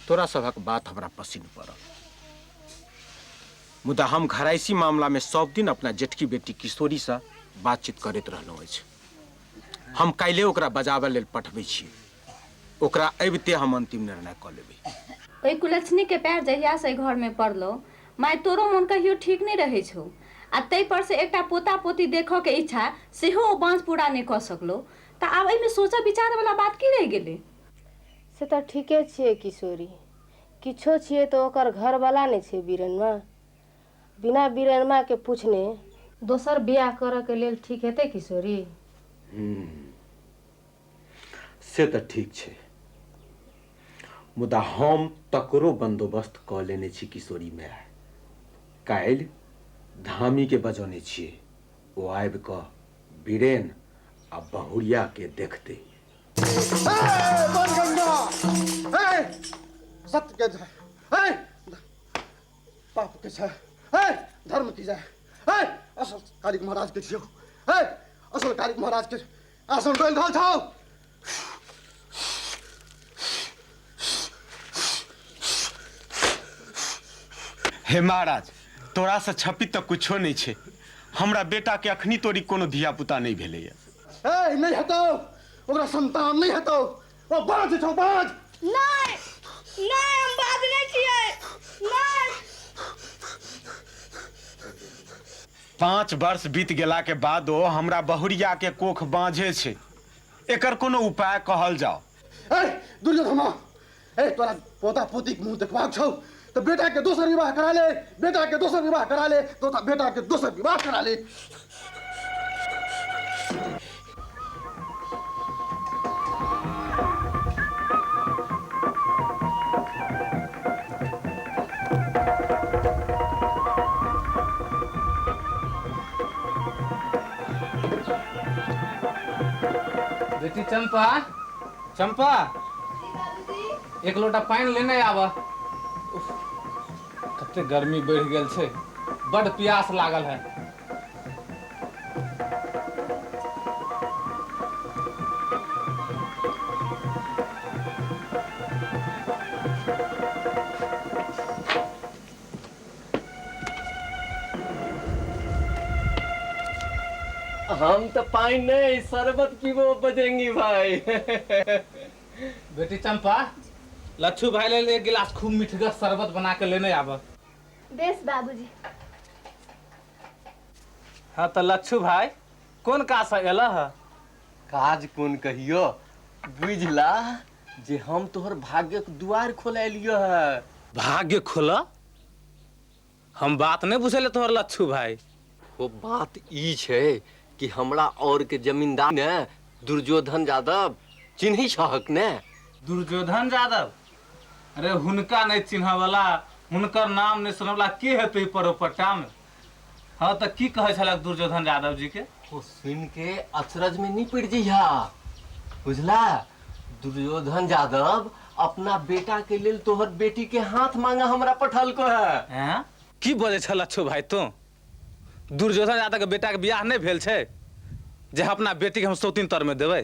तोरा सभक बात हमरा पसिन पड़ल, मुदा हम घरायसी मामला में सब दिन अपना जेठकी बेटी किशोरी से बातचीत करैत रहलहुँ अछि। हम काल्हि ओकरा बजाबै लेल पठबै छी, ओकरा अबिते हम अंतिम निर्णय कऽ लेबै। ओहि कुलक्षणी के पैर जहिया से घर में पड़लो, माय तोरो मन कहियो ठीक नहीं रहे छौ, आ ताहि पर से एकटा पोता पोती देखऽ के इच्छा सेहो ओ बाँझ पूरा नहि कऽ सकलो, तऽ आब एहिमे सोचऽ विचार वाला बात की रहि गेलै? से तऽ ठीके छियै किशोरी, किछो छियै तऽ ओकर घरवाला नहि छै बीरनमा। बिना बीरनमा के पूछने दोसर बियाह करऽ के लेल ठीक हेतै किशोरी? से तऽ ठीक छै, मुदा हम तकरो बंदोबस्त कऽ लेने छी किशोरी माय। काल्हि धामी के बजौने छियै, ओ आबि कऽ बीरेन आ बहुरिया के देखतै। सत्य के जय, पाप के जय, धर्म की जय, असल कालिक महाराज के छियौ, असल कालिक महाराज के आसन डोलि रहल छौ। हे महाराज, तोरा से छपी तऽ कुछो नहीं छै, हमरा बेटा के अखनी तोरी कोनो धिया पुता नहीं भेलैया। ए नहीं हेतौ, ओकरा संतान नहीं हेतौ, ओ बाज छौ बाज। नहीं नहीं, हम बाज नहीं छियै, नहीं। 5 वर्ष बीत गेला के बादो हमरा बहुरिया के कोख बाँझे छै, एकर कोनो उपाय कहल जाओ। ए दुर्योधना, ए तोरा पोता पोती के मुंह देखबाक छौ तो बेटा के दोसर विवाह करा ले, बेटा के दोसर विवाह करा ले, तो बेटा के दोसर विवाह करा ले। बेटी चंपा, चंपा, एक लोटा पानि लेने आबऽ। कते गर्मी बढ़ि गेल छै, बड प्यास लागल है। हम तो पानी नहीं शरबत पीबो बजरंगी भाई। बेटी चंपा, लच्छू भाई लेल एक गिलास खूब मिठगर शरबत बना के लेने आब। बेस बाबूजी। हाँ तो लच्छू भाई कौन काज से एल है? काज कौन कहियो, बुझला जे हम तोहर भाग्य के द्वार खोल लियो है। भाग्य खोला? हम बात नहीं बुझले तोहर लच्छू भाई। वो बात ई छै कि हमरा और के जमींदार ने दुर्योधन यादव चिन्ही छहक ने? दुर्योधन यादव? अरे हुनका नहीं चिन्ह वाला, हुनकर नाम नहीं सुनवला के हेतै परोपट्टा में? हाँ तो की कहै छलक दुर्योधन यादव जी के? ओ सुन के अचरज में नहीं पड़ जइहा, बुझला? दुर्योधन यादव अपना बेटा के लेल तोहर बेटी के हाथ मांगा हमरा पठल को है। हैं? की बजै छल लच्छू भाई तू? दुर्योधन यादव के बेटा के बियाह नहीं भेल छै जे अपना बेटी के हम सौतीन तर में देबै?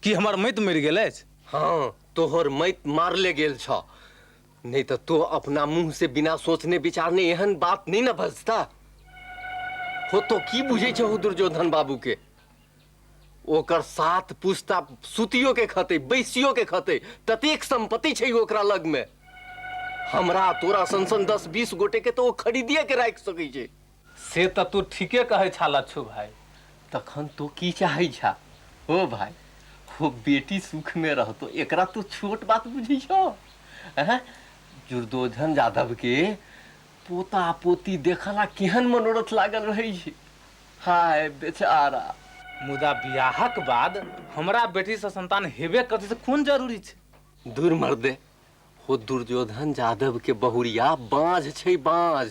की हमर मैत मरि गेल अछि? हाँ तोहर मैत मारले गेल छ, नहीं तो तो अपना मुंह से बिना सोचने विचारने एहन बात नहीं न बजता। हो तो की बुझे छहो दुर्योधन बाबू के? ओकर सात पुस्ता सुतियो के खते बैसियो के खते, ततेक संपत्ति छै ओकरा लग में। हमरा तोरा सन सन 10-20 गोटे के तो ओ खरीदिए के राखि सकै छै। से तो तू ठीके कहै छा लच्छू भाई। तखन तो की चाहै छा हो भाई? हो बेटी सुख में रहतो, एकरा तू छोट बात बुझै छो? हैं? दुर्योधन यादव के पोता पोती देखला केहन मनोरथ लागल रहै छै। हाय बेचारा। मुदा बियाहक बाद हमरा बेटी से संतान हेबे करतै से कोन जरूरी छै? दूर मर्दे, हो दुर्योधन यादव के बहुरिया बाँझ छै बाँझ,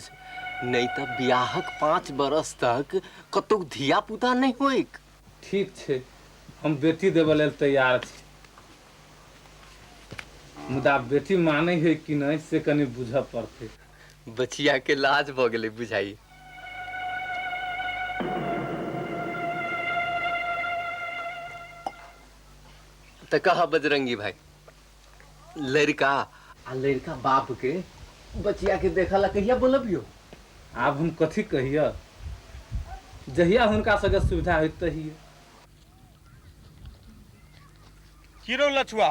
नहीं तो बियाहक 5 बरस तक कतौ धिया पुता नहीं होइक। ठीक छै, हम बेटी देबे लेल तैयार छी, मुदा बेटी मानै है कि नहीं से कनी बुझऽ पड़तै। बचिया के लाज भऽ गेलै बुझाई। तऽ कहा बजरंगी भाई, लड़का आ लड़का बाप के बचिया के देखला कहिया बोलबियो? आब हम कथी कहिया, जहिया हुनका सबके सुविधा होइत तहिया। की रौ लछुआ,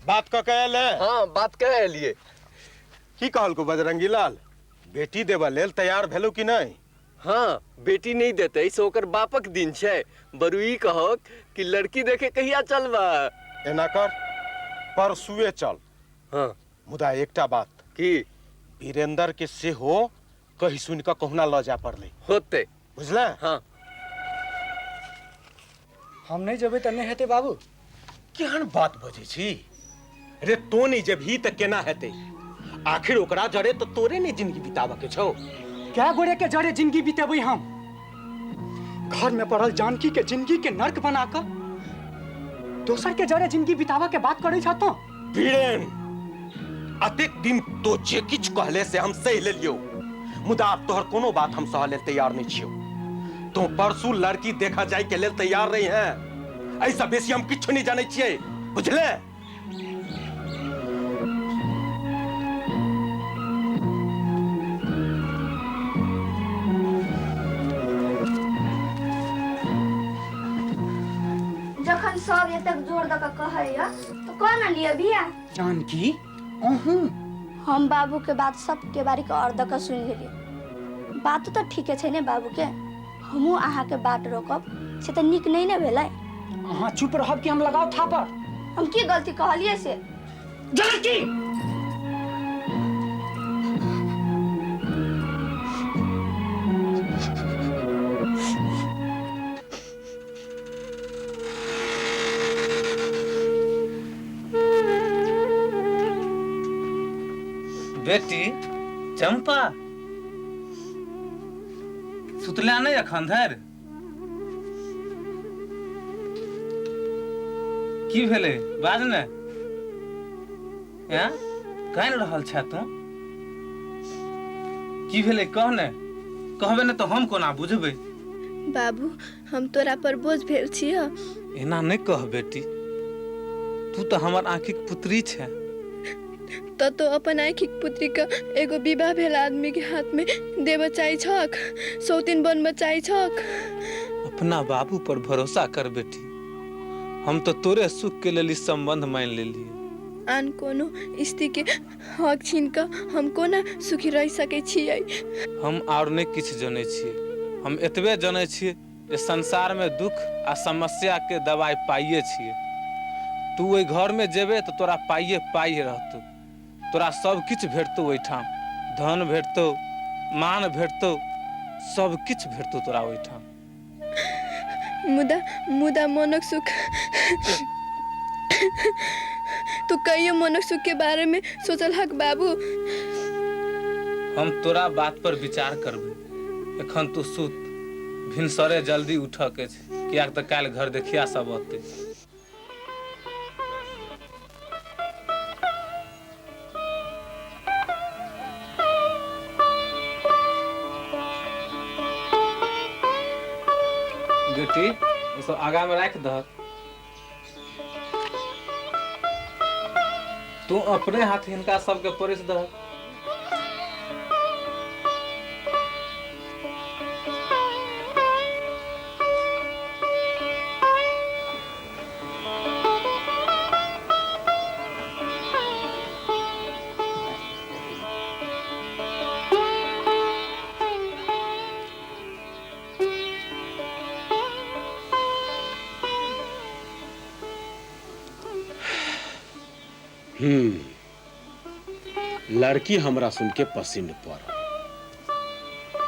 बात कऽ के आयल है? हाँ बात कऽ एलियै। की कहलको बजरंगी लाल, बेटी देबा लेल तैयार भेलौ कि नहीं? हाँ बेटी नहीं देते से ओकर बापक दिन छै। बरू ई कहक कि लड़की देखे कहिया चलबा? एना कर, परसुए चल। हाँ मुदा एकटा बात, की? वीरेंद्र के सेहो कही सुन कऽ कहुना लऽ जाय पड़लै। होते, बुझले? हाँ। हम नहीं जेबै तऽ नहीं हेतै बाबू। केहन बात बजै छी रे, तो नहीं जेबही तऽ केना हेतै? आखिर ओकरा जरे तऽ तोरे ने जिंदगी बिताबऽ के छौ। क्या गोरे के जरे जिंदगी बितेबै हम? घर में पड़ल जानकी के जिंदगी के नर्क बना कऽ दोसर के जरे जिंदगी बिताबऽ के बात करै छह तो? वीरेन, अतेक दिन तो जे किछु कहले से हम सही लेलियौ, मुदा आब तोहर कोनो बात हम सहऽ लेल तैयार नहीं छियौ। तो परसू लड़की देखा जाय के लेल तैयार रही है, ऐसा बेसी हम किछु नहीं जानै छियै, बुझले? जखन सब एतेक जोर दऽ कऽ कहैया तो कोना लिअ बियाह? जानकी अहूँ? हम बाबू के बात सबके बारी के और दऽ कऽ सुनि लेलियै। बात तऽ ठीके छै ने बाबू के, हमहूँ अहाँके बाट रोकब से तऽ नीक नहीं ने भेलै। अहाँ चुप रहब कि हम लगाओ थापर? हम की गलती कहलियै से? जानकी! बेटी चंपा, सुतला नहीं अखन धरि? की भेलै बाज ने? हैं, कानि रहल छे तू? की भेलै कह ने, कहबे ने तो हम कोना बुझबै? बाबू हम तोरा पर बोझ भेल छियौ। एना नहीं कह बेटी, तू तो हमर आँखिक पुत्री छे। त तो अपन आँखिक पुत्री के एगो विवाह भेल आदमी के हाथ में देबऽ चाहै छक, सौतीन बनबऽ चाहै छक। अपना बाबू पर भरोसा कर बेटी, हम तो तोरे सुख के लेल ई संबंध मान लेलिए। आन कोनो स्त्री के हक छीन कऽ हम कोना सुखी रहि सकै छियै? हम और नहीं किछु जनै छियै, हम एतबे जनै छियै जे संसार में दुख आ समस्या के दवाई पाइए छियै। तू ओहि घर में जेबे तो तोरा पाइए पाइ रहतौ, तोरा सब किछु भेटतौ, ओहिठाम धन भेटतौ, मान भेटतौ, सब किछु भेटतौ तोरा ओहिठाम। मुदा मुदा मनक सुख तू कहियो मनक सुख के बारे में सोचल हक बाबू? हम तोरा बात पर विचार करबै, एखन तू सुत, भिनसरे जल्दी उठऽ के छै, कियाक तऽ काल्हि घर देखिया सब अतै। बेटी ओ सब आगा में राखि दहक, तू अपने हाथ हिनका सबके परसि दहक। लड़की हमरा सुन के पसिन पड़ल,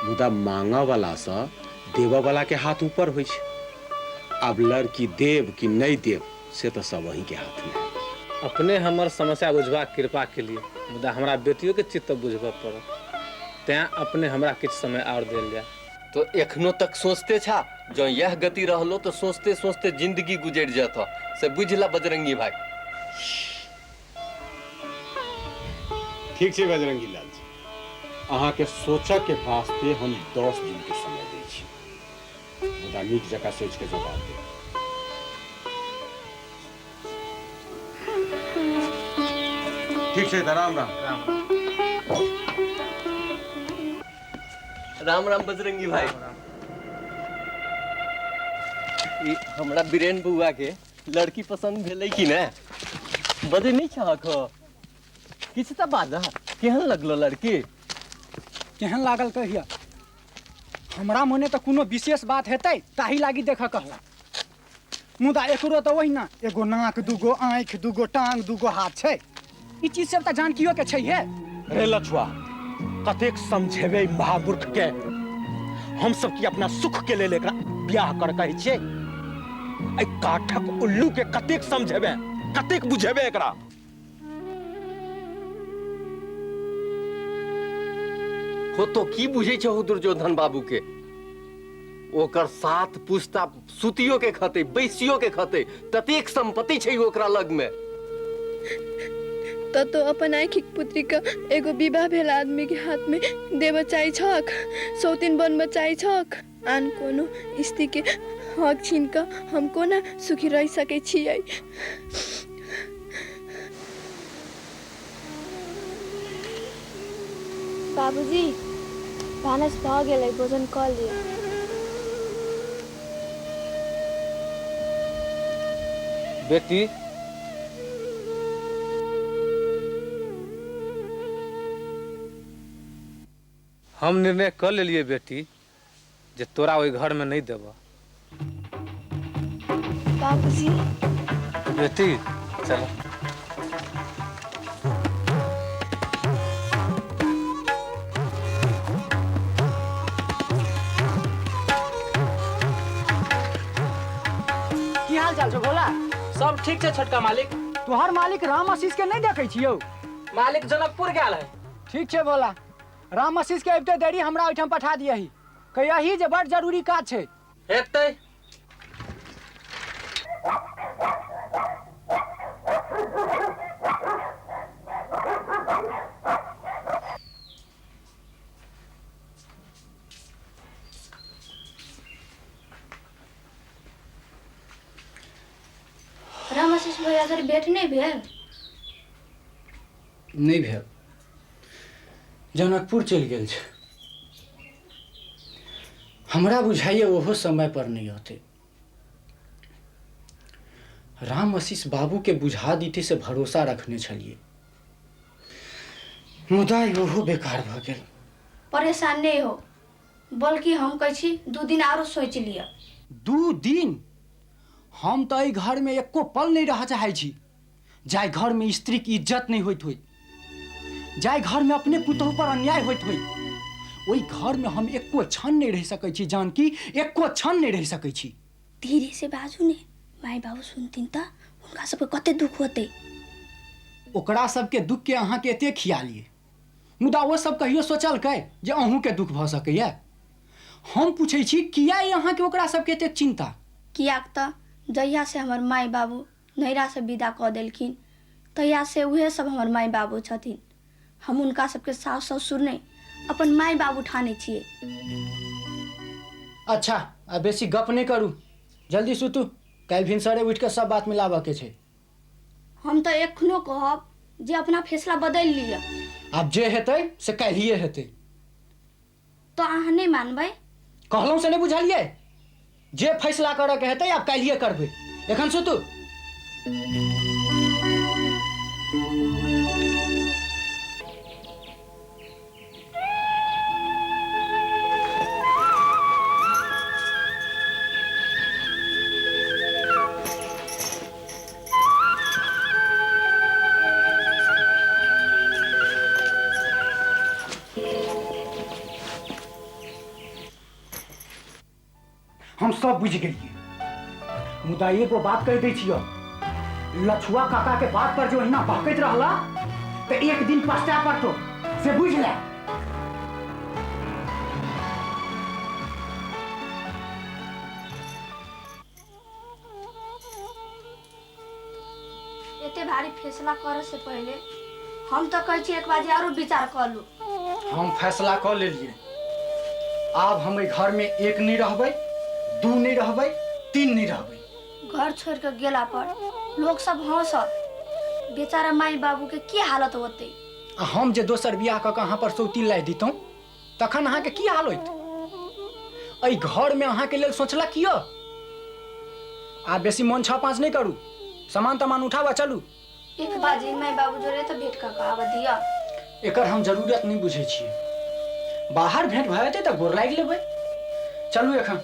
मुदा मांगा वाला सा देवा वाला के हाथ ऊपर होइ छै। अब लड़की देव कि नहीं देव से तो सब वही के हाथ में। अपने हमर समस्या बुझबाक कृपा के लिए, मुदा हमरा बेटियों के चित्त बुझबऽ पड़त, तैं अपने हमरा किछु समय और देल जाय। तो एखनो तक सोचते छा, जँ यह गति रहलो तो सोचते सोचते जिंदगी गुजर जाता, से बुझला बजरंगी भाई। ठीक छै बजरंगी लाल जी, अहाँ के सोचऽ के वास्ते हम 10 दिन के समय दै छी, मुदा नीक जकाँ सोचि के जवाब देब। ठीक छै तऽ राम राम। राम राम बजरंगी भाई। ई हमरा बीरेन बउआ के लड़की पसंद भेलै कि ने? बजै नहि छहक, किछु तऽ बाजह, केहन लगलो लड़की? केहन लागल कहिया, हमरा मने तऽ कोनो विशेष बात हेतै ताही लागी देखऽ कहला, मुदा एकरो तऽ ओहिना एगो नाक, दूगो आँखि, दूगो टांग, दूगो हाथ छै, ई चीज सब तऽ जानकियो के छै हे। रे लछुआ, कतेक समझेबै महामूर्ख के, हम सब की अपना सुख के लेल एकरा ब्याह कर कहै छियै? एहि काठक उल्लू के कतेक समझेबै, कतेक बुझेबै एकरा? हो तो की बुझै छहो दुर्योधन बाबू के? ओकर 7 पुस्ता सुतियो के खतै, बैसियो के खतै, ततेक संपत्ति छै ओकरा लग में। त तो अपन आँखिक पुत्री के एगो विवाह भेल आदमी के हाथ में देबऽ चाहै छक, सौतीन बनबऽ चाहै छक। आन कोनो स्त्री के हक छीन कऽ हम कोना सुखी रहि सकै छियै? बाबूजी भानस भऽ गेलै, भोजन कऽ लिअ। बेटी हम निर्णय कऽ लेलिए बेटी जे तोरा ओहि घर में नहीं देबऽ। बाबूजी। बेटी चलो। की हाल चाल छौ भोला? सब ठीक छै छोटका मालिक। तोहर मालिक राम आशीष के नहीं देखै छियौ? मालिक जनकपुर गेल है। ठीक छै भोला, राम आशीष के अबिते देरी हमरा ओहिठाम पठा दियही, कहियही जे बड़ जरूरी काज छै। हेतै। राम आशीष भैया सर भेंट नहीं भेल? नहि भेल, जनकपुर चलि गेल छै। हमरा बुझाइए ओहो समय पर नहि औतै। राम आशीष बाबूके बुझा दीते से भरोसा रखने छलियै, मुदा ओहो बेकार भऽ गेल। परेशान नहि हो, बल्कि हम कहै छी 2 दिन आरो सोचि लिअ। 2 दिन? हम तऽ एहि घरमे एको पल नहि रहऽ चाहै छी जाहि घरमे स्त्रीके इज्जत नहि होइत होय, जाहि घरमे अपने पुतहु पर अन्याय होइत होय, ओहि घरमे हम एको क्षण नहि रहि सकै छी जानकी, एको क्षण नहि रहि सकै छी। धीरे से बाजू ने, माय बाबू सुनथिन तऽ हुनका सबके कते दुख होतै। ओकरा सबके दुखके अहाँके एते खियाल ये, मुदा ओ सब कहियो सोचलकै जे अहूँके दुख भऽ सकैए? हम पूछै छी किया अहाँके ओकरा सबके एतेक चिंता? कियाक तऽ जहिया से हमर माय बाबू नैहरा से विदा कऽ देलखिन तहिया से उहे सब हमर माय बाबू छथिन। हम हुनका सबके सास ससुर नहि, अपन माय बाबू ठानै छियै। अच्छा, आ बेसी गप नहि करू, जल्दी सुतू, काल्हि भिनसरे उठि कऽ सब बात मिलाबऽ के छै। हम तऽ एखनो कहब जे अपना फैसला बदलि लिअ। आब जे हेतै से काल्हिए हेतै। तऽ अहाँ नहि मानबै? कहलहुँ से नहि बुझलियै? जे फैसला करऽ के हेतै आब काल्हिए करबै, एखन सुतू। हम सब बुझि गेलियै, मुदा एगो बात कहि दै छियौ, लछुआ काका के बात पर जो ओहिना बहकैत रहला तऽ एक दिन पछताए पड़तौ, से बुझि ले। एते भारी फैसला करे से पहले हम तो कहै छी एक बार आरो विचार कऽ लू। हम फैसला कऽ लेलियै, आब हम एहि घर में 1 नहि रहबै, 2 नहि रहबै, 3 नहि रहबै। घर छोड़ के गेला पर लोग सब हंसत, बेचारा माई बाबू के की हालत होतै। आ हम जे दोसर बियाह कऽ के अहाँ पर सौती लादि दितहुँ तखन अहाँके की हाल होइत? एहि घर में अहाँके लेल सोचलक कियो? आ बेसी मन 6-5 नहि करू, सामान तामान उठाबऽ चलू। एक बाजी माई बाबू जोड़े तऽ भेंट कऽ के आबऽ दिअ। एकर हम जरूरत नहि बुझै छियै, बाहर भेंट भऽ जेतै तऽ गोर लागि लेबै। चलू एखन।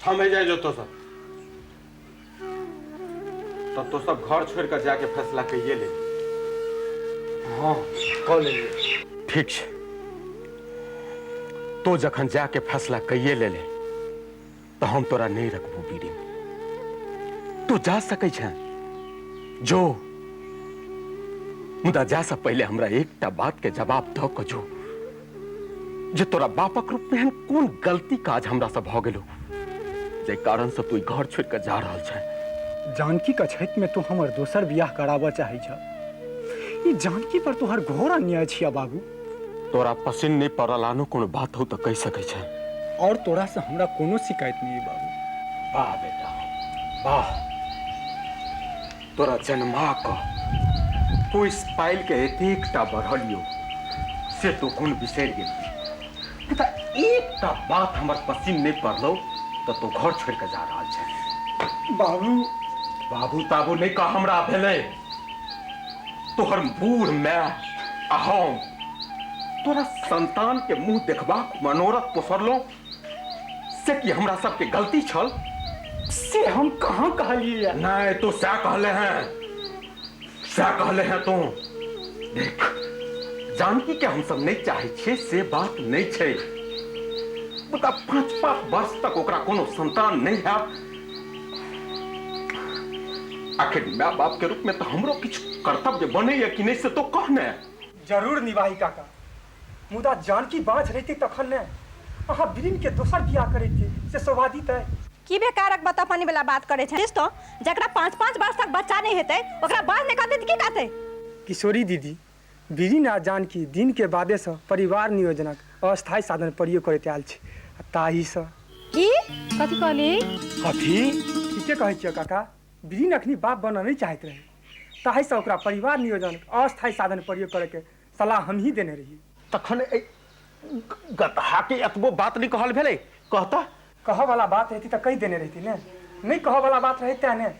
थमे जाय जो तो सब, तब तो सब घर छोड़ कर जाके फैसला कहिए ले। हाँ कऽ लेलियै। ठीक छै, तो जखन जाके फैसला कहिए ले ले तो हम तोरा नहीं रखबू बीड़ी। तू जा सकै छै जो, मुदा जा से पहले हमरा एकटा बात के जवाब दऽ कऽ जो जे तोरा बापक रूप में एहन कोन गलती काज हमरा से भऽ गेलो जे कारण से तू घर छोड़ के जा रहल छै। जानकी के छत में तू हमर दोसर बियाह कराबऽ चाहै छ, ई जानकी पर तोहर घोर अन्याय छिया बाबू। तोरा पसिन नहीं पड़ल आनो कोनो बात हो तो कह सकै छै। और तोरा से हमरा कोनो शिकायत नहीं बाबू। वाह बेटा वाह, तोरा जन्मा क पोस पाइल के एतेकटा बढ़लियो से तो गुण बिसरि गेल। बेटा एकटा बात हमर पसिन नहीं पड़लो तो तू घर छोड़ के जा रहल छै। बाबू बाबू ताबू नहीं कह हमरा भेलै, तोहर बूढ़ my आ हम तोरा संतान के मुंह देखबाक मनोरथ पोसरलो से कि हमरा सबके गलती छल? से हम कहाँ कहलिए? नहीं तू सह कहले हैं, सह कहले हैं तू। देख जानकी के हम सब नहीं चाहे छियै से बात नहीं छै, मुदा 5-5 वर्ष तक ओकरा कोनो संतान नहीं हैत। आखिर my बाप के रूप में तो हमरो किछु कर्तव्य बनैया कि नहीं से तो कह ने। जरूर निभाही काका, मुदा जानकी बाँझ रहती तखन ने अहाँ बिरिन के दोसर बियाह करैती से शोभा दितै। की बेकारक बता पानी वाला बात करे छै तो जकरा 5-5 वर्ष तक बच्चा नहीं हेतै ओकरा बाँझ नहीं कहतै त की कहतै? किशोरी दीदी, बिरिन आ जानकी दिन के बादे से परिवार नियोजनक अस्थायी साधन प्रयोग करैत आयल छै, ताही से की कथी कहली? कथी ठीके कहै छियै काका, बिरिन अखनी बाप बनऽ नहीं चाहैत रहे, ताही से ओकरा परिवार नियोजन अस्थायी साधन प्रयोग करे के सलाह हम ही देने रही। तखन गदहा के एतबो बात नहीं कहल भेलै? कहता कह वाला बात रहती तऽ कहि देने रहती ने, नहीं कह वाला बात रहे तें ने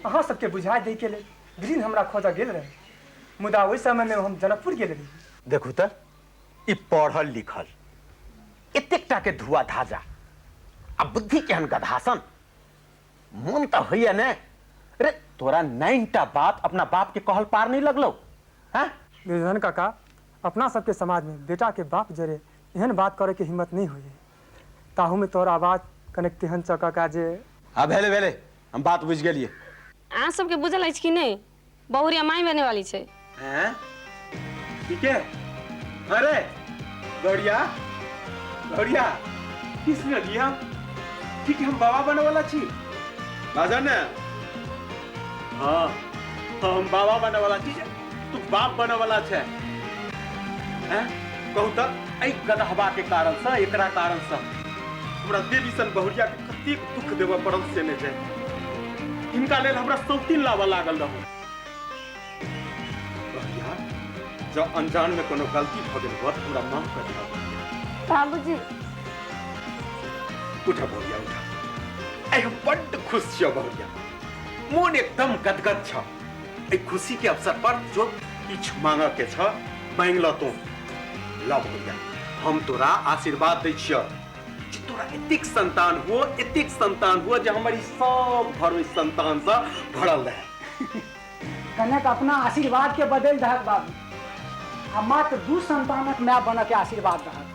अहाँ सबके बुझा दै के लेल बिरिन हमरा खोजऽ गेल रहे, मुदा ओहि समय में हम जनकपुर गेल रही। देखू तऽ ई पढ़ल लिखल एतेक टा के धुआ धाजा आ बुद्धि केहन गदहासन, मन तऽ होइया ने। रे तोरा 9 टा बात अपना बाप के कहल पार नहीं लगलो? हैं दुर्योधन काका, अपना सबके समाज में बेटा के बाप जरे एहन बात करे के हिम्मत नहीं हुई, ताहू में तोरा आवाज कनेक तेहन चौ काका जे। हाँ भेले भेले, हम बात बुझ गेलिए। अहाँ सबके बुझल अछि कि नहीं बहुरिया माई बने वाली छै? हैं ठीक है। अरे गौरिया गौरिया की सुनलियै? ठीक है, हम बाबा बने वाला छी। बाजा ने? हाँ हम बाबा बने वाला छी, तू बाप बने वाला छै। हैं कहू तऽ एहि गदहबा के कारण से, एकरा कारण से हमरा देवी सन बहुरिया के कतेक दुख देबऽ पड़ल से नहि जाय। हिनका लेल हमरा सौतीन लाबऽ लागल रहू। बहुरिया जँ अनजान में कोनो गलती भऽ गेल हुअ तऽ हमरा माफ कऽ दिअ। बाबूजी उठा बहुरिया उठा, आइ हम बड्ड खुश छियौ बहुरिया, मोन एकदम गदगद छ। एहि खुशी के अवसर पर जो किछु मांगऽ के छ मांगि लऽ तू। ल बहुरिया, हम तोरा आशीर्वाद दै छियौ जे तोरा एतेक संतान हुओ, एतेक संतान हुओ जे हमर ई सब घर ओहि संतान से भरल रहे। कनेक अपना आशीर्वाद के बदलि दहक बाबू, आ मात्र 2 संतानक my बनऽ के आशीर्वाद दहक।